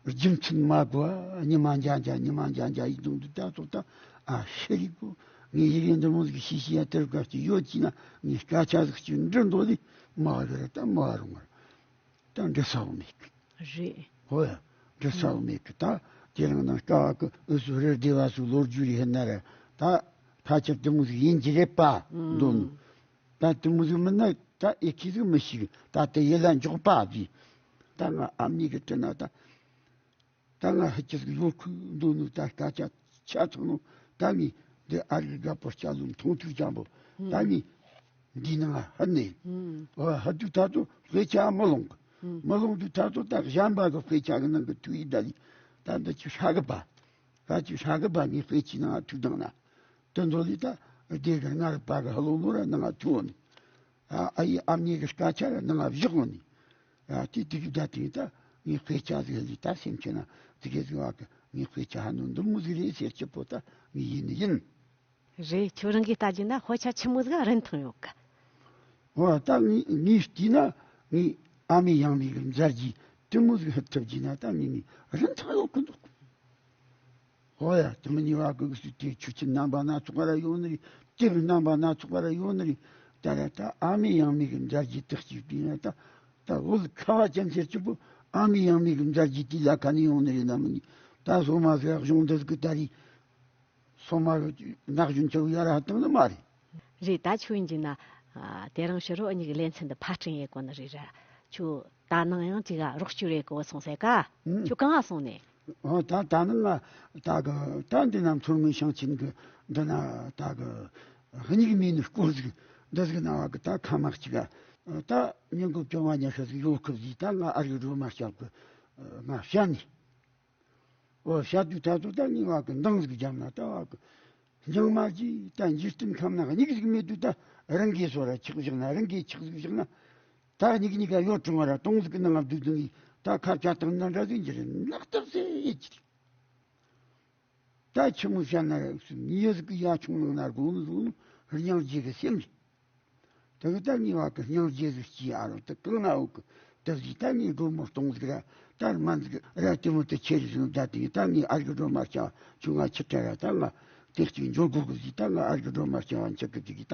རྒྱུ་མཚན་མ་གོ་བ་ཉི་མ་འཇའ་འཇའ་ཉི་མ་འཇའ་འཇའ་ཡིན་དུང་དུ་ད་ཚོ་ད། ཨ། ཤི་རི་ཀུ་ངས་ཡི་གེ་འདི་མོ་ཟིག་ཤེས་ཤེས་ཡ་དེ་རུ་ཀ་ཅིག་ཡོད་ཅིག་ན་ངས་སྐད་ཆ་ཟིག་ཅིག་འདྲི་འདོད་ལི་མ་གི་ར་ད་མ་རུང་ངར། ད་འདྲི་ས་བོ་མེད་གི། རེད། ཧོ་ཡ། འདྲི་ས་བོ་མེད་གི། ད་དེ་རིང་ནང་སྐ་བ་གི་འུ་ཚོ་རེ་སྡེ་བ་ཚོའི་ལོ་རྒྱུས་རེ་ཧེ་ན་ར་ད་ཕལ་ཆེར་དེ་མོ་ཟིག་ཡིན་གྱི་རེད་པ། འདོད་ནོ། ད་དེ་མོ་ཟིག་མིན་ན་ད་ཨེ་ཁི་ཟིག་མི་ཤེས་གི། ད་དེ་ཡིད་ལ་འཇོག་པ་ཟིག། ད་ང་ཨ་མྱེས་གི་དྲིན་ན་ད། ད་ང་ཧི་ཅི་ཟིག་ཡོད་ཁུ་འདོད་ནོ། ད་སྐད་ཆ་ཆ་ཚང་ནོ། ད་ངས་འདི་ཨ་རིག་དགའ་པོ་སྐྱ་ལུ་མཐོང་ཐུག་ཅང་པོ། ད་ངས་འདི་ནང་ཧ་ནས། ཨོ། ཧ་དུ་ད་དུ་དཔེ་ཆ་མི་ལོང་གི། མི་ལོང་དུ་ད་དུ་ད་གཞན་པ་གི་དཔེ་ཆ་གི་ནང་གི་ཐུག་ཡི་ད་ལི། ད་འདི་ཆི་ཧྲ་གི་པ། ད་ཆི་ཧྲ་གི་པ་ངས་དཔེ་ཆའི་ནང་ཐུག་དང་ན། དེ་འདོད་ལི་ད་སྡེ་གི་སྔར་པ་གི་ཧ་ལོ་ནོ་ར་ནང་ཐུག་ནི། ཨ། ཨ་ཡེ་ཨ་མྱེས་གི་སྐད་ཆ་ར་ནང་བཞག་ནི། ཨ། དེ་དེ་གི་ད་དེ་ད་ངའི་དཔེ་ཆ་ཟིག་ལི་ད་སེམས་ཅན་ན་དེ་གི་ཟིག་བ་གི་ངའི་དཔེ་ཆ་ཧ་ནོ་འདི་མོ་ཟིག་རེད་ཟེར་གྱི་པོ་ད་ངས་ཡིན་ནི་ཡིན། རེད། ཁྱོད་རང་གིས་ལྟ་རྒྱུ་ན་དཔེ་ཆ་ཆི་མོ་ཟིག་རིན་ཐང་ཡོད་གི། འོ། ད་ངས་ངས་བལྟས་ན་ངའི་ཨ་མའི་ཡང་མའི་གི་མཛད་རྗེས་དེ་མོ་ཟིག་ཧ་ཐུབ་རྒྱུ་ན་ད་ངས་ངས་རིན་ཐང་ཡོད་གི་འདུག། ཧོ་ཡ། དེ་མིན་ནི་བ་གི་སུ་དེ་ཆུ་ཆེན་རྣམ་པ་སྣ་ཚོགས་པ་ར་ཡོང་ནི་རེད། དེ་རྣམ་པ་སྣ་ཚོགས་པ་ར་ཡོང་ནི་རེད། ད་ར་ད་ཨ་མའི་ཡང་མའི་གི་མཛད་རྗེས་དེ་གཅིག་དེ་ན་ད་ད་བོད་ཁ་བ་ཅན་ཟེར་གྱི་པོ་ཨ་མའི་ཡང་མའི་གི་མཛད་རྗེས་དེ་ལ་ཁ་ནས་ཡོང་ནི་རེད། ན་མིན་ནི་ད་སོ་མ་ཟེར་གཞུང་འདི་གི་ད་རེད། སོ་མ་གི་ནག་གཞུང་ཆེ་བོ་ཡ་ར་ཧ་བཏང་ནི་མ་རེད། རེད། ད་ཁྱོད་ཡིན་གྱི་ན། ཨ། དེ་རིང་ཕྱི་རོ་གཉིས་ཀྱི་ལེ་ཚན་འདི་ཕར་སྐྲུན་ཡེ་གོ་ནི་རེད་ར། ཁྱོད་ད་ནངས་ཡང་ཅིག་རོགས་སྐྱོར་ཡེ་གོ་སོང་ཟེར་ཀ། ཨང་། ཁྱོད་གང་ང་སོང་ནས། ཨོ། ད་ད་ནི་ང་ད་གི་ད་འདི་ན་མཚོ་སྔོན་ཞིང་ཆེན་གི་འདི་ན་ད་གི་སྙིགས་མའི་ནི་སྐོར་ཟིག་འདི་ཟིག་ན་བ་གི་ད་ཁ་མ་གཅིག་ག་ད་ཉིན་གུང་བཅོ་ལྔ་ཉི་ཤུ་ཟིག་ཡོད་སྐབས་ཟིག་ད་ང་ཨ་རིག་སྒྲོལ་མ་སྐྱབས་གི་ང་བཤད་ནས། འོ་བཤད་དུས་ད་ཚོ་ད་ངས་བ་གི་འདང་ཟིག་བརྒྱབ་ན་ད་བ་གི་སྙིང་མ་གྱིས་ད་འཇིག་རྟེན་ཁམས་ན་སྙིགས་ཟིག་མེད་དུས། ད་རང་གིས་སོ་ར་ཆགས་བཞག་ན་རང་གིས་ཆགས་ཟིག་བཞག་ན། ད་སྙིགས་སྙིགས་ག་ཡོད་ཀྲུང་བ་ར་སྟོང་ཟིག་གི་ནང་ང་བསྡུས་བསྡུས་ངས་ད་ཁ་བྱ་སྟངས་ན་འདྲ་ཟིག་འགྱུར་ནག་ཐབས་སེ་ཡིད་ཀྱི། ད་ཆི་མོ་བཤད་ན་ར་ངས་ཟིག་གི་ཡ་ཆུང་ནང་ན་དགོངས་ནི་དགོངས་ནི་སྙིང་རྗེ་གི་སེམས་ཀྱི། དེ་གི་ད་ངས་བ་གི་སྙིང་རྗེ་ཟིག་སྐྱེས་ཨ་རོ་དེ་གང་ན་འོག་གི་དེ་ཟིག་ད་ངས་སྒོར་མོ་སྟོང་ཟིག་ར་ད་སྨན་ཟིག་ར་དེ་མོ་དེ་ཁྱེར་བཟུང་བསྡད་དེ་ད་ངས་ཨར་གི་སྒྲོལ་མ་སྐྱ་བ་ཁྱོད་ང་ཁྱི་ཁྲ་ར་ད་ང་དེ་གཅིག་འཇོག་དགོས་གི་ཟིག་ད་ང་ཨར་གི་སྒྲོལ་མ་སྐྱ་བ་འཆི་གི་ཟིག་ད་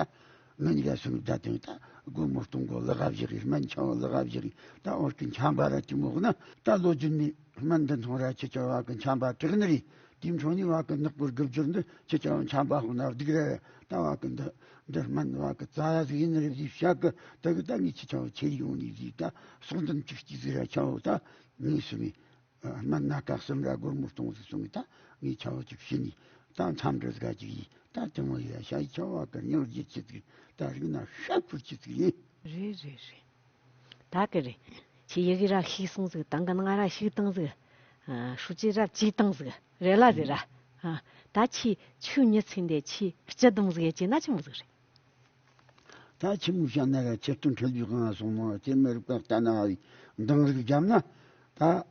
ང་གཉིས་ཀ་སོང་བསྡད་དེ་ད་སྒོར་མོ་སྟོང་གོ་ལག་ག་བཞག་གི་སྨན་ཆང་ལག་ག་བཞག་གི་ད་འོག་གི་ཆམ་པ་ར་དེ་མོ་ན་ད་ལོ་རྒྱུས་ནས་སྨན་འདི་འཐུང་ར་ཁྱི་ཁྲ་བ་གི་ཆམ་པ་དྲག་ནི་རེད། དེའི་འཕྲོ་ནས་བ་གི་ནག་པོར་རྒུབ་སྦྱོར་འདི་ཁྱི་ཁྲ་བ་ཆམ་པ་ཧོ་ན་སྡུག་ར་ད་བ་གི་འདི་འདི་སྨན་བ་གི་རྩ་ཡ་ཟིག་ཡིན་ནི་རེད་ཟིག་བཤད་གི་ད་གི་ད་ངས་ཁྱི་ཁྲ་བ་ཁྱེར་ཡོང་ནས་ཟིག་ད་སོག་འདོན་ཅིག་ཅིག་ཟིག་ར་ཁྲ་བ་ད་ངས་སུ་མི་སྨན་སྣ་ཁ་གསུམ་ར་སྒོར་མོ་སྟོང་ཟིག་སོང་གི་ད་ངས་ཁྲ་བ་ཅིག་བྱིན་ནས་ད་འཚམས་འདྲི་ཟིག་ག་ཅིག་ཡིས་ད་དེ་མོ་ཡ་ཤ་ཡི་ཁྲ་བ་གི་སྙིང་རྗེ་ཆེ་ཟིག་ད་རིག་ན་ཤ་ཁུར་ཆེ་ཟིག་ཡིན། རེད་རེད་རེད། ད་གི་རེད། ཁྱེད་ཡི་གེ་ར་ཤིག་སོང་ཟིག་དང་གི་ནང་ར་ཤིག་བཏང་ཟིག་ཧྲུ་ཅི་ར་ཅིག་བཏང་ཟིག་རེ་ལ་ཟེར་ར། ད་ཁྱེད་ཆུ་ཉི་ཚིག་འདི་ཁྱེད་སྤྱི་བསྡོམས་ཟིག་ཡེ་ཅི་ན་ཆི་མོ་ཟིག་རེད། ད་ཆི་མོ་བཤད་ན་ར་ཁྱེད་སྟོན་ཁྲེལ་བའི་དབང་སོང་མོ་དེ་མི་རིགས་པ་ལྟ་ན་བའི་འདང་རིགས་བརྒྱབ་ན་ད།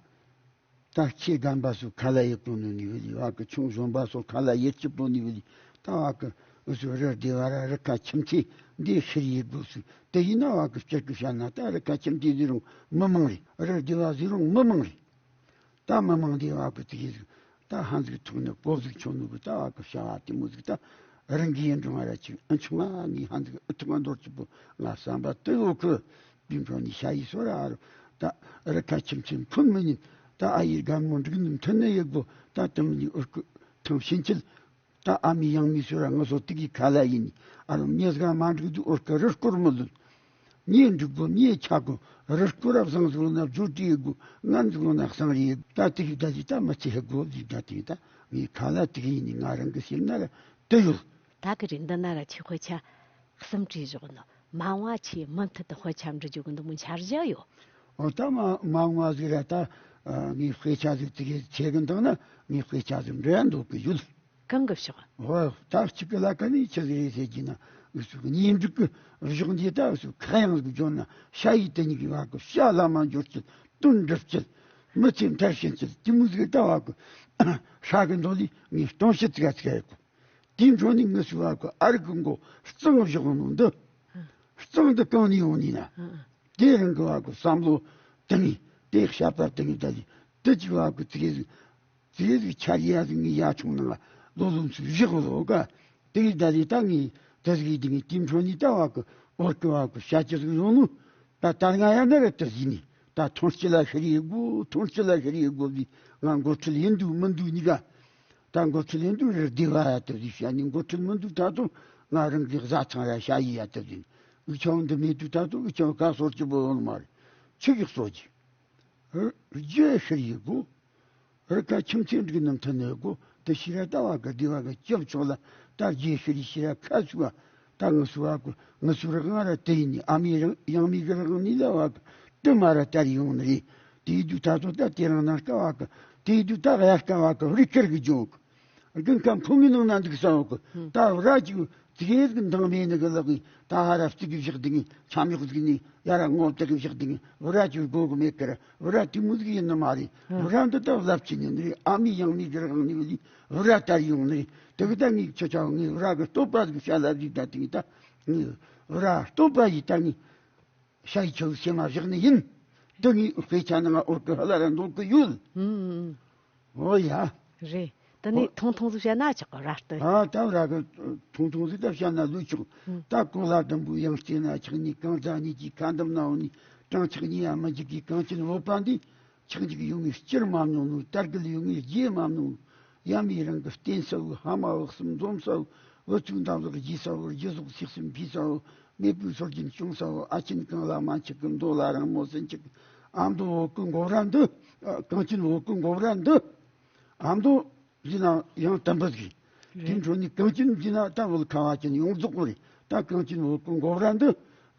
ད་ཁྱེད་རྒན་པ་སོ་ཁ་ལ་ཡེད་པོ་ནི་ནི་བི་ལི་བ་གི་ཆུང་གཞོན་པ་སོ་ཁ་ལ་ཡེད་ཅི་པོ་ནི་བི་ལི་ད་བ་གི་འུ་ཚོ་རི་སྡེ་བ་ར་རི་ཁ་ཁྱིམ་མཚེས་འདི་ཤི་ཡེད་དགོས་སུ་དེ་ཡིན་ན་བ་གི་སྤྱིར་གི་བཤད་ན་ད་རི་ཁ་ཁྱིམ་མཚེས་ཟིག་རུང་མི་མང་རེད། རི་སྡེ་བ་ཟིག་རུང་མི་མང་རེད། ད་མི་མང་འདི་བ་གི་དེ་ཡིན་ཟིག་ད་ཧང་ཟིག་ཐུག་ནི་པོ་ཟིག་ཆོ་ནུ་གི་ད་བ་གི་བྱ་བ་དེ་མོ་ཟིག་ད་རང་གི་ཡིན་འགྲོ་ང་ར་ཅིག་ཨ་ཆུང་ང་ངའི་ཧང་ཟིག་ཨ་ཐུག་ང་འདོར་ཅི་པོ་ང་བསམ་པ་དེ་ཡོད་གི། དེའི་འཕྲོ་ནས་ཤ་ཡི་སོ་ར་ཨ་རོ། ད་རི་ཁ་ཁྱིམ་མཚེས་ཕུན་མི་ཉིན། ད་ཨ་ཡེ་རྒན་མོ་འགྲིག་ནི་མཐུན་ནི་ཡེ་དགོ། ད་དེ་མི་ཉིན་འུར་ཀི་ཐང་ཕྱིན་ཆད། ད་ཨ་མི་ཡང་མི་སོ་ར་ང་སོ་དེ་གི་ཁ་ལ་ཡིན། ཨ་རོ་མྱི་ཟ་མ་འགྲིག་དུ་འུར་ཀི་རི་སྐོར་མི་ལུད། མྱི་འགྲིག་གོ་མྱི་ཆ་གོ་རི་སྐོར་ར་བཟང་ཟིག་ན་བརྗོད་དྲི་ཡེ་དགོ། ངན་ཟིག་ན་གསང་རི་ཡེ་དགོ། ད་དེ་གི་ད་ལི་ད་མི་ཚེ་ཧེ་དགོ་ལི་ད་དེ་ད་ངའི་ཁ་ལ་དེ་གི་ཡིན་ནི་ང་རང་གི་སེམས་ན་ར་དེ་ཡོད། ད་གི་རིན་འདི་ན་ར་ཁྱེད་དཔེ་ཆ་གསུམ་བྲིས་བཞག་ནོ། མ་འོངས་པ་ཆེས་མུ་མཐུད་དུ་དཔེ་ཆ་འབྲི་རྒྱུ་གི་འདི་མོ་འཆར་གཞི་ཡོད། འོ་ད་མ་མ་འོངས་པ་ཟིག་ར་ད་ངའི་དཔེ་ཆ་ཟིག་དེ་གའི་ཆེ་གི་འདང་ན་ངའི་དཔེ་ཆ་ཟིག་འབྲི་ཡ་འདོད་གི་ཡོད། གང་གི་ཕྱོགས། འོ་ད་གཅིག་གི་ལ་ཀ་ནི་ཆི་ཟིག་རེད་ཟེར་གྱི་ན་འུ་ཚོ་གི་གཉེན་སྒྲིག་གི་གཞོགས་འདི་ད་འུ་ཚོ་ཁ་ཡང་ཟིག་འཇོན་ན་ཤ་ཡི་དེ་ཉིད་ཀྱི་བ་གི་ཤ་ལ་མ་འབྱོར་ཅིག་དོན་འགྲུབ་ཅིག་མི་ཚེ་མཐར་ཕྱིན་ཅིག་དེ་མོ་ཟིག་ད་བ་གི་ཧྲ་གི་འདོད་ལི་ངའི་སྟོང་ཤི་ཙི་ག་ཙི་ག་ཡོད་གི། དེའི་འཕྲོ་ནས་ངུ་སུ་བ་གི་ཨ་རི་གི་མགོ་གཙང་བཞག་ནོ་འདི། གཙང་འདི་གང་ནས་ཡོང་ནི་ན། དེ་རང་གི་བ་གི་བསམ་བློ་དེ་ནས་དེ་བཤད་པ་དེ་ནས་ད་ལི་དེ་གཅིག་བ་གི་ཙི་གེ་ཟིག་ཙི་གེ་ཟིག་འཆར་ཡ་ཟིག་ངའི་ཡ་ཆུང་ནང་ལོ་ལོ་ཚུ་བཞག་ལོ་ག་དེ་གི་ད་ལི་ད་ངའི་དེ་ཟིག་དེ་ངའི་དེའི་འཕྲོ་ནས་ད་བ་གི་འོར་གི་བ་གི་བཤད་ཀྱི་ཟིག་ཡོང་ནོ། ད་ད་ང་ཡ་ན་ར་དེ་ཟིག་ནི་ད་ཐོང་སྐྱིད་ལ་ཤི་རི་དགོ། ཐོང་སྐྱིད་ལ་ཤི་རི་དགོ་ཟིག་ང་འགོ་ཁྲིད་ཡིན་འདུག་མི་འདུག་གཉིས་ཀ་ད་འགོ་ཁྲིད་ཡིན་དུས་རི་སྡེ་བ་ཡ་དེ་ཟིག་བཤད་ནི་འགོ་ཁྲིད་མི་འདུག་ད་དུང་ང་རང་གི་བཟའ་ཚང་ར་ཤ་ཡི་ཡ་དེ་ཟིག་འུ་ཆང་འདི་མེད་དུས་ད་དུང་འུ་ཆང་ཁ་སོར་གྱི་བོ་ཡོང་མ་རེད། ཆི་གི་གསོ་གྱི་རྒྱུ་ཤི་ཡི་གོ། རི་ཁ་ཁྱིམ་མཚེས་འགྲིག་ནམ་ཐུན་ནས་གོ། དེ་ཤི་ར་ལྟ་བ་གི་སྡེ་བ་གི་སྐྱབས་མཆོག་ལ་ད་རྗེས་ཤི་རི་ཤི་ར་ཁ་ཚུགས་བ། ད་ངུ་སུ་བ་གོ་ངུ་སུ་རི་དབང་ར་དེ་ཡིན་ནི་ཨ་མའི་རང་ཡང་མི་གི་རང་ནི་ལ་བ་གི་དེ་མ་ར་དར་ཡོང་ནི་རེད། དེའི་དུས་ད་ཚོ་ད་དེ་རང་ན་དཀའ་བ་གི་དེའི་དུས་ད་གཡའ་དཀའ་བ་གི་རི་ཁེར་གི་ཇོག་དགུན་ཁ་ཁོ་མོའི་ནང་ན་འདུག་ས་འོག་གི་ད་ར་ཅིག་ཙི་གེ་ཟིག་འདང་མེད་ནི་གི་ལག་གི་ད་ཧ་ར་བརྩིགས་གི་བཞག་དེ་ངི་ཆམ་གཡོག་ཟིག་ནི་ཡ་ར་ངོ་བཏེག་གི་བཞག་དེ་ངི་ར་ཅིག་དགོས་གི་མེད་ཀི་ར་ར་དེ་མོ་ཟིག་ཡིན་ནི་མ་རེད། ར་འདི་ད་ལབ་ཅི་ནི་ནི་རེད། ཨ་མའི་ཡང་མི་གི་རང་ནི་བི་ལི་ར་དར་ཡོང་ནི་རེད། དེ་གི་ད་ངི་ཆོ་ཆོ་ངི་ར་གི་སྟོབས་པ་ཟིག་བྱ་ལབ་ཟིག་ད་དེ་ངི་ད་ངི་ར་སྟོབས་པ་ཡི་ད་ངི་ཤ་ཡི་ཆོ་ཟིག་སེམས་མ་བཞག་ནི་ཡིན། དེ་ངི་དཔེ་ཆ་ནང་ང་འོར་གི་ཧ་ལ་ར་འདོད་གི་ཡོད། ཨོ་ཡ། རེད། དེ་ནས་ཐུང་ཐུང་ཟིག་བཤད་ན་ཆོག་གི་ར་སྟེ། ཨ་ད་ར་གི་ཐུང་ཐུང་ཟིག་ད་བཤད་ན་ལོས་ཆོག་ད་གོ་ལ་ཟླུམ་པོའི་ཡང་རྩེ་ན་ཆགས་ནས་གང་ཟག་གཉིས་ཀྱི་ཁ་འདམ་ན་འོ་ནི་གྲངས་ཆགས་གཉིས་ཡང་མི་འཇིག་གི་གངས་ཅན་བོད་པ་འདི་ཆགས་འཇིག་ཡོང་ངེས་སྐྱུར་མ་མྱོང་ནོ། དར་རྒུད་ཡོང་ངེས་རྒྱས་མ་མྱོང་ནོ། ཡ་མི་རང་གི་བསྟེན་ས་བོ་ཧ་མ་བག་གསུམ་འཛོམས་ས་བོ་བུ་ཚུགས་འདམ་ལག་རྒྱས་ས་བོ་རྒྱུ་ཟོག་སིག་གསུམ་ཕུས་ས་བོ་མེས་པོའི་སྲོལ་རྒྱུན་སྐྱོང་ས་བོ་ཨ་ཆེན་གངས་ལ་མ་འཆི་གི་མདོ་ལ་རིང་མོ་སུན་འཆི་གི་ཨ་མདོ་བོད་ཀྱི་འགོ་བར་འདི་གངས་ཅན་བོད་ཀྱི་འགོ་བར་འདི། ཨ་མདོ་འཛིན་ན་ཡང་དམ་པ་ཟིག་དེའི་འཕྲོ་ནས་གངས་ཅན་འཛིན་ན་ད་བོད་ཁ་བ་ཅན་ཡོངས་རྫོགས་པོ་རེད། ད་གངས་ཅན་བོད་ཀྱི་འགོ་བར་འདི་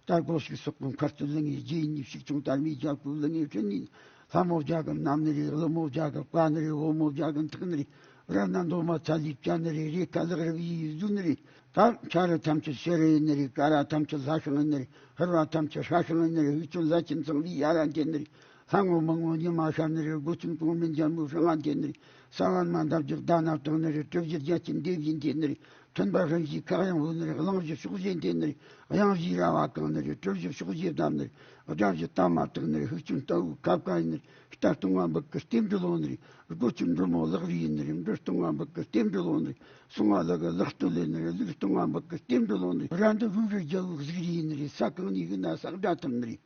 ད་སྒོ་ཕྱུགས་སོག་པོའི་མཁར་སྟོད་ལ་ངའི་རྗེས་ནི་ཕྱུགས་ཆུང་དར་མའི་རྒྱལ་པོ་ལ་ངའི་ཁྲིད་ནི་ ལྷ་མོ་བརྒྱ་གི་མནའ་ནི་རེད། ཀླུ་མོ་བརྒྱ་གི་བཀའ་ནི་རེད། བུ་མོ་བརྒྱ་གི་མཐུ་ནི་རེད། ར་ན་མདོ་མ་ཚ་ལི་བྱ་ནི་རེད། རེ་ཁ་ལག་རི་བའི་གཟུགས་ནི་རེད། ད་ཆ་ར་ཐམས་ཅད་ཤེ་ར་ཡིན་ནི་རེད། ཀ་ར་ཐམས་ཅད་ལྷ་ཤིང་ཡིན་ནི་རེད། ཧར་བ་ཐམས་ཅད་ཧྲ་ཤིང་ཡིན་ནི་རེད། ཧུ་ཆུ་ལ་ཆེན་ཚང་བའི་ཡ་ར་འདེད་ནི་རེད། ལྷ་ངོ་མི་ངོ་ཉི་མ་ཤར་ནི་རེད། སྒོ་ཆུན་གོང་མིན་འཇམ་པོའི་ཧྲང་ང་འདེད་ནི་རེད། ས་བོན་མ་འདབ་རྒྱག་ཟླ་ནག་དྲངས་ནི་རེད། གྲུ་བཞི་རྒྱ་ཆེན་སྡེ་བཞི་འདེད་ནི་རེད། མཐུན་པ་རིམ་བཞིའི་ཁ་གཡང་བོ་ནི་རེད། གླིང་བཞི་ཕྱོགས་བཞི་འདེད་ནི་རེད། གཡང་བཞིའི་ར་བ་གང་ནི་རེད། གྲུ་བཞི་ཕྱོགས་བཞི་བསྡམས་ནི་རེད། དགྲ་བཞི་ལྟ་མ་དག་ནི་རེད། ཧུག་ཆུང་ལྟ་བུའི་ཁབ་ཀ་ཡིན་ནི་རེད། རྟ་སྟོང་བ་འབུག་གི་རྟེན་འབྲེལ་ལོ་ནི་རེད། སྒོ་ཆུ་འབྲི་མོ་ལག་རི་ཡིན་ནི་རེད། འབྲི་སྟོང་བ་འབུག་གི་རྟེན་འབྲེལ་ལོ་ནི་རེད། སོང་བ་ལག་གི་ལག་སྟོད་ལེན་ནི་རེད། ལུག་སྟོང་བ་འབུག་གི་རྟེན་འབྲེལ་ལོ་ནི་རེད། ར་འདི་ཧུ་རི་རྒྱལ་བོའི་གཟུགས་རི་ཡིན་ནི་རེད། ས་གང་ནས་ཡིན་ན་ས་དགྲ་ཐུབ་ནི་རེད།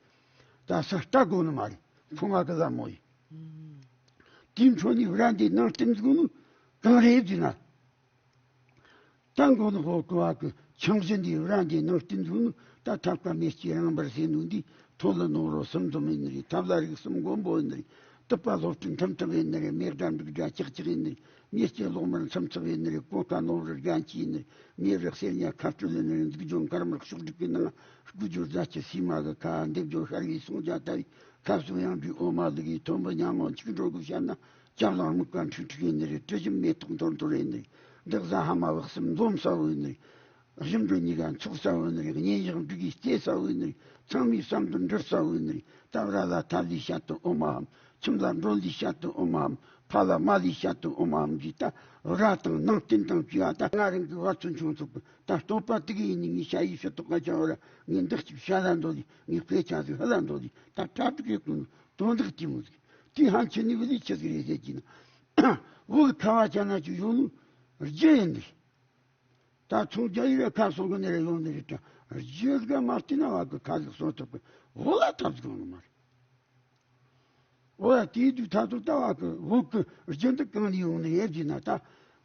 ད་ས་ལྟ་དགོས་ནི་མ་རེད། ཁོང་ང་གི་ལ་མོ་ཡིན། དེའི་འཕྲོ་ནས་ར་འདི་ནང་བསྟན་དགོས་ནི་གང་རེད་ཟེར་ན། ད་མགོ་ནག་པོ་ཀུ་བ་གི་ཆང་བཞི་འདི་ར་འདི་ནང་བསྟན་ཚུགས་ནི། ད་ཐབ་ཀ་མེ་ལྕེ་རང་འབར་ཟེར་ནོ་འདི་ཐོ་ལ་ནོ་རོ་གསུམ་འཛོམས་ཡིན་ནི་རེད། ཐབ་ལ་རིགས་གསུམ་མགོན་པོ་ཡིན་ནི་རེད། སྟུབ་པ་སློབ་ཁྲིད་ཐམ་ཐབ་ཡིན་ནི་རེད། མེ་སྒྲ་འབྲུག་སྒྲ་ལྕག་ལྕག་ཡིན་ནི་རེད། མེ་ལྕེ་གློག་དམར་མཚམས་ཚབ་ཡིན་ནི་རེད། གོ་ཁ་ནོར་བུར་རྒྱན་ཆི་ཡིན་ནི་རེད། མེ་རི་གསེར་ཉ་ཁ་སྤྲོད་ཡིན་ནི་རེད། འཛུགས་སྦྱོང་དཀར་དམར་ཕྱོགས་སྒྲིག་གི་ནང་སྐུ་སྦྱོར་རྫ་ཆུ་སིལ་མ་གི་ཁ། འདེབས་སྦྱོར་ཤར་བའི་སྲུང་བྱ་ལྟ་བུའི་ཁ་ཟུག་ཡང་འབྲུའི་འོ་མ་ལུག་གི་ཐོན་པོ་ཉ་མོ་འཁྱུག་འགྲོ་གི་བཤད་ན། ལྕགས་གླང་སྨུག་པ་འཁྲིག་འཁྲིག་ཡིན་ནི་རེད། དྲི་ཞིམ་མེ་ཏོག་འཐོར་འཐོར་ཡིན་ནི་རེད། འདི་གཟའ་ཧ་མ་བག་གསུམ་འཛོམས་ས་བོ་ཡིན་ནི་རེད། གཞུ་འབྲུ་གཉིས་ཀ་འཚོགས་ས་བོ་ཡིན་ནི་རེད། གཉེན་བཞག་འབྲུ་གིས་གཙེས་ས་བོ་ཡིན་ནི་རེད། ཚང་མའི་བསམ་དོན་འགྲུབ་ས་བོ་ཡིན་ནི་རེད། ད་ར་ལ་ཐབ་ལི་བཤད་དོ་ཨོ་མའམ། ཁྱིམ་ལ་འགྲོ་ལི་བཤད་དོ་ཨོ་མའམ། ཕ་ལ་མ་ལི་བཤད་དོ་ཨོ་མའམ་གྱིས། ད་ར་དང་ནང་བསྟན་དང་བཅས་པ། ད་ང་རང་གི་བ་ཚོན་ཆུང་ཚོགས་ཀྱི་ད་བསྟོད་པ་དེ་གི་ཡིན་ནི། ངའི་ཞ་ཡི་ཕྱི་ཐོག་ག་ཅང་བ་ར། ངའི་འདི་གཅིག་བཤད་ལ་འདོད་ལི། ངའི་དཔེ་ཆ་ཟིག་ཧ་ལ་འདོད་ལི། ད་གྲ་སྒྲིག་གི་ཀུན་དོན་དག་གི་མོ་ཟིག་དེ་ཧང་ཆེ་ནི་བུ་ལི་ཆི་ཟིག་རེད་ཟེར་གྱི་ན། བུ་གི་ཁ་བ་ཅན་ན་ཅིག་ཡོང་ནི་རྒྱུ་ཡིན་ནི། ད་ཚོང་རྒྱག་ཡི་ར་ཁ་སོ་གི་ནི་ར་ཡོང་ནི་རེད། ད་རྒྱུ་ཟིག་མ་བལྟས་ན་བ་གི་ཁ་ཟིག་སོ་ཐུབ་གི། བུ་ལ་ཐབས་ཟིག་ཡོང་ནི་མ་རེད། འོ་ཡ། དེའི་དུས་ཐ་ཚོ་ལྟ་བ་གི་བོད་ཀྱི་རྒྱུ་འདི་གང་ནས་ཡོང་ནི་ཡོད་ཅེ་ན། ད་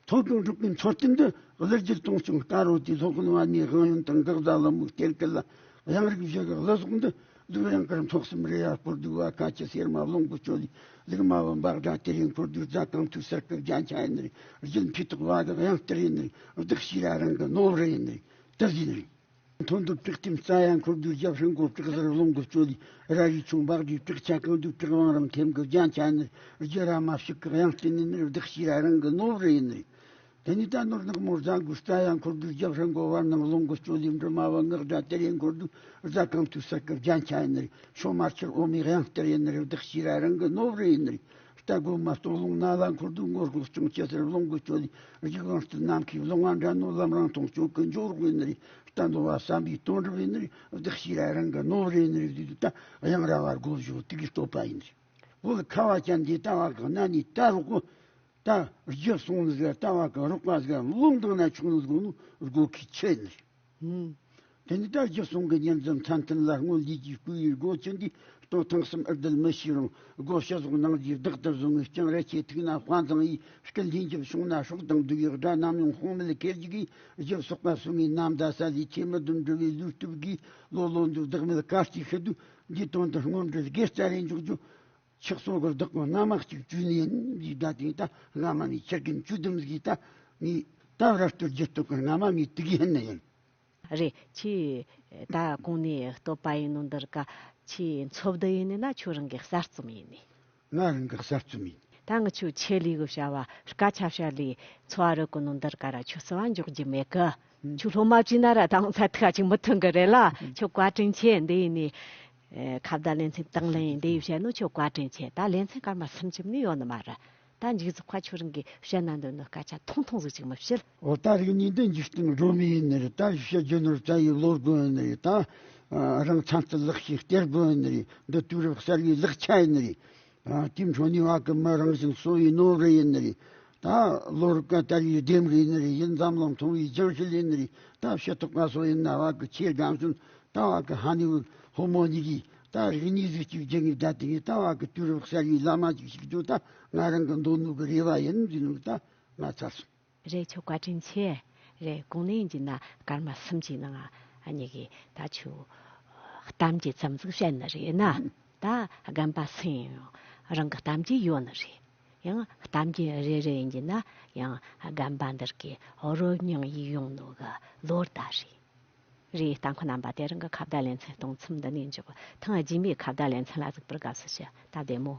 ཐོ་གི་འབྲུག་གི་མཚོ་རྟེན་འདི་གླུ་རྒྱུད་སྟོང་སྐྱོང་དཀར་རོ་དེ་སློབ་དཔོན་པདྨའི་དབང་ཡོན་དང་འགག་རྫ་ལ་མུག་གཏེར་སྐལ་ལ། གཡང་རིགས་བཞི་གི་གླུ་ཟོག་འདི་ལུག་རིང་དཀར་མཚོ་གསུམ་རེ་ཡ་སྐོར་དུ་བ། ཁ་ཆེ་སེར་མ་ལོང་གི་ཅོ་ལི། ལིག་མ་བུ་འབག་སྒྲ་དེ་རིང་འཁོར་དུ་རྫ་གང་ཐུག་སར་སྐབས་རྒྱན་ཆ་ཡིན་ནི་རེད། རྒྱུད་འཕེལ་ཐོག་བ་གི་གཡང་གཏེར་ཡིན་ནི་རེད། བདག་ཤི་ར་རང་གི་ནོར་རེ་ཡིན་ནི་རེད། དེ་ཟིན་རེད། མཐོན་པོ་བྲག་ལྟེམ་རྩྭ་ཡང་འཁོར་དུས་རྒྱབ་ཧྲིལ་མགོ་བྲག་གཟར་རླུང་གི་སྤྱོད་ལས་ར་རིའི་ཆུང་འབག་དུས་བྲག་ཆ་གང་དུས་བྲག་བང་རིམ་ཐེམ་གི་རྒྱན་ཆ་ནི་རྒྱུ་ར་མ་ཕྱུགས་ཀྱི་གཡང་རྟེན་ནི་ནི་བདག་ཤི་ར་རང་གི་ནོར་རེ་ཡིན་ནི། དེ་ནི་ད་ནོར་ནག་མོ་རྫ་མགོའི་རྩྭ་ཡང་འཁོར་དུས་རྒྱབ་ཧྲིལ་མགོ་བར་སྣང་རླུང་གི་སྤྱོད་ལས་འབྲི་མ་བ་ངག་སྒྲ་དེ་རེ་འཁོར་དུས་རྫ་གང་དུས་སར་གི་རྒྱན་ཆ་ཡིན་ནི། ཤོ་མར་ཆུར་འོ་མའི་གཡང་གཏེར་ཡིན་ནི་བདག་ཤི་ར་རང་གི་ནོར་རེ་ཡིན་ནི། རྟ་རྒོད་མ་སྟོད་ལུང་ན་ལ་འཁོར་དུས་ངོ་སྒོག་ཅུང་ཅི་ཟེར་རླུང་གི་སྤྱོད་ལས་རྒྱུག་ལང་སྟེ་ནམ་མཁའི་ལུང་བ་འདྲ་ནོ། ལམ་རིང་ཐུང་སྤྱོད་ཀྱི་འཇོག་རོགས་ཡིན་ནི། རྟ་འདོ་བ་བསམ་པའི་དོན་འགྲུབ་ཡིན་ནི། བདག་ཤི་ར་རང་གི་ནོར་རེ་ཡིན་ནི་ཟེར་དུས། ད་གཡང་ར་བ་སྒོ་བཞི་དེ་གི་བསྟོད་པ་ཡིན་ནི། བོད་ཁ་བ་ཅན་འདི་ལྟ་བ་གི་གནའ་ནས་ད་རོགས་གོ། ད་རྒྱུ་སོང་ནི་ཟེར། ལྟ་བ་གི་རོགས་པ་ཟེར་ལུང་དང་ན་ཆུང་ནི་ཟེར་ནོ་སྒོ་ཁའི་ཆེ་ནི། ཨུམ། དེ་ནི་ད་རྒྱུ་སོང་གི་ཉིན་ཙམ་མཚན་མཐུན་ལ་སྔོན་ལུས་ཀྱི་སྐུ་ཡི་སྒོ་ཆེན་འདི་སྟོད་ཐང་གསུམ་ཨེ་བརྡལ་མི་ཤེས་རུང་། སྒོ་ཕྱི་ཟོག་ནང་གི་བདག་ཏུ་བཟུང་བའི་ལྕང་ར་ཆེ། ཐུག་ན་དཔའ་མཛངས་ཡི་སྐུ་ལྷིང་འཇིབ་བྱུང་ན་སྲོག་དང་བདུག་ཡོད་དགྲ་ནམ་ཡང་དཔུང་མེད་ཁེར་རྒྱུག་གིས། རྒྱུ་སོག་པ་སོང་ངའི་ནམ་ཟླ་ས་ལས་ཆེ་མི་བདུན་འབྲི་བའི་ལུས་སྟོབས་ཀྱིས། ལོ་ལོ་འདུ་བདག་མེད་དཀའ་སྤྱད་ཤི་དུས། འདིའི་དོན་དུ་སྔོན་འགྲོ་དགེ་རྩ་རེ་འཇོག་རྒྱུ། ཆགས་སོགས་ཀྱི་བདག་པོ་རྣམ་མ་གཅིག་བཅུ་ནས་ཡིན་ཟིག་ད་དེ་ད་སྔ་མ་ནས་ཆགས་ཀྱིན་བཅུ་བདུན་ཟིག་ད་ངས་ད་ར་སྟོད་རྒྱུ་སྟོད་ཀྱི་སྔ་མ་ངས་དུག་ཡིན་ནི་ཡིན། རེད། ཁྱེད་ད་གོང་ནས་བསྟོད་པ་ཡིན་ནོ་འདིར་ཀ་ཁྱེད་འཚོ་བསྡུ་ཡིན་ནི་ན་ཁྱོད་རང་གི་གསར་རྩོམ་ཡིན་ནི། ང་རང་གི་གསར་རྩོམ་ཡིན། ད་ང་ཁྱོད་ཆེད་ལས་གི་བྱ་བ་སྐད་ཆ་བཤད་ལས་འཚོ་བ་རོལ་གི་ནོ་འདིར་ཀ་ར་ཁྱོད་རྩ་བ་འཇོག་རྒྱུ་མེད་གི། ཁྱོད་སློབ་མ་བྱས་ན་ར་ད་ང་ཚ་ཐུག་ཅིག་མི་ཐོན་གི་རེད་ལ། ཁྱོད་བཀའ་དྲིན་ཆེ། འདི་ཡིན་ནི། ཨེ། ཁ་བརྡ་ལེ་ཚན་དང་ལེན་འདི་ཡི་བཤད་ནོ་ཁྱོད་བཀའ་དྲིན་ཆེ། ད་ལེ་ཚན་སྐར་མ་སུམ་ཅུ་ནི་ཡོད་ནི་མ་རེད། ད་འཇིགས་ཚོགས་ཁ་ཆུ་རིང་གི་བཤད་ན་འདོད་ནོ་སྐད་ཆ་ཐུང་ཐུང་ཟིག་ཅིག་མི་བཤད། འོ། ད་རིག་གནས་འདི་འཇིག་རྟེན་སྒྲོན་མེ་ཡིན་ནི་རེད། ད་བཤད་རྒྱུ་ནོར་རྩ་ཡི་བློ་སྒོ་ཡིན་ནི་རེད། ད་རང་ཚན་རྩལ་ལག་ཤེས་གཏེར་སྒོ་ཡིན་ནི་རེད། འདི་དུས་རབས་གསར་བའི་ལག་ཆ་ཡིན་ནི་རེད། དེའི་འཕྲོ་ནས་བ་གི་མི་རང་བཞིན་གསོ་བའི་ནོར་རེ་ཡིན་ནི་རེད། ད་ལོ་རབས་ཀ་དར་བའི་ལྡེམ་རེ་ཡིན་ནི་རེད། ཡིན་འཛམ་གླིང་མཐོང་བའི་རྒྱང་ཤེལ་ཡིན་ནི་རེད། ད་བཤད་ཐོག་ག་སོ་ཡིན་ན་བ་གི་ཆེ་སྒམ་ཤུན། ད་བ་གི་ཧ་ནི་བུ་ཕོ་མོ་གཉིས་ཀྱིས་ད་རིག་གནས་གཟི་བརྗིད་རྒྱུ་ངེས་བསྡད་དེ། ངས་ད་བ་གི་དུས་རབས་གསར་བའི་བླ་མ་ཅིག་ཞིག་རྒྱུ་ད་ང་རང་གི་འདོད་ནོ་གི་རེ་བ་ཡིན་ཟེར་ནོ་ད་ང་ཚར་སོང་། རེད། ཁྱོད་བཀའ་དྲིན་ཆེ། རེད། གོང་ནས་ཡིན་གྱི་ན་སྐར་མ་སུམ་ཅུའི་ནང་ཨ་ནི་གི་ད་ཁྱོད་གཏམ་རྒྱུད་ཙམ་ཟིག་བཤད་ནི་རེད་ན། ད་རྒན་པ་སུ་ཡིན་ཡང་རང་གི་གཏམ་རྒྱུད་ཡོད་ནི་རེད། ཡང་གཏམ་རྒྱུད་རེ་རེ་ཡིན་གྱི་ན་ཡང་རྒན་པ་འདིར་གི་རོལ་མྱོང་ཡིག་ཡོང་ནོ་གི་ལོ་ཟླ་རེད། རེད། ལྟ་མཁན་རྣམ་པ་དེ་རིང་གི་ཁ་བརྡ་ལེ་ཚན་གཏོང་མཚམས་འདི་ནས་འཇོག་ཐེངས་རྗེས་མའི་ཁ་བརྡ་ལེ་ཚན་ལ་གཟིགས་པར་དགའ་བསུ་ཞུ། ད་བདེ་མོ།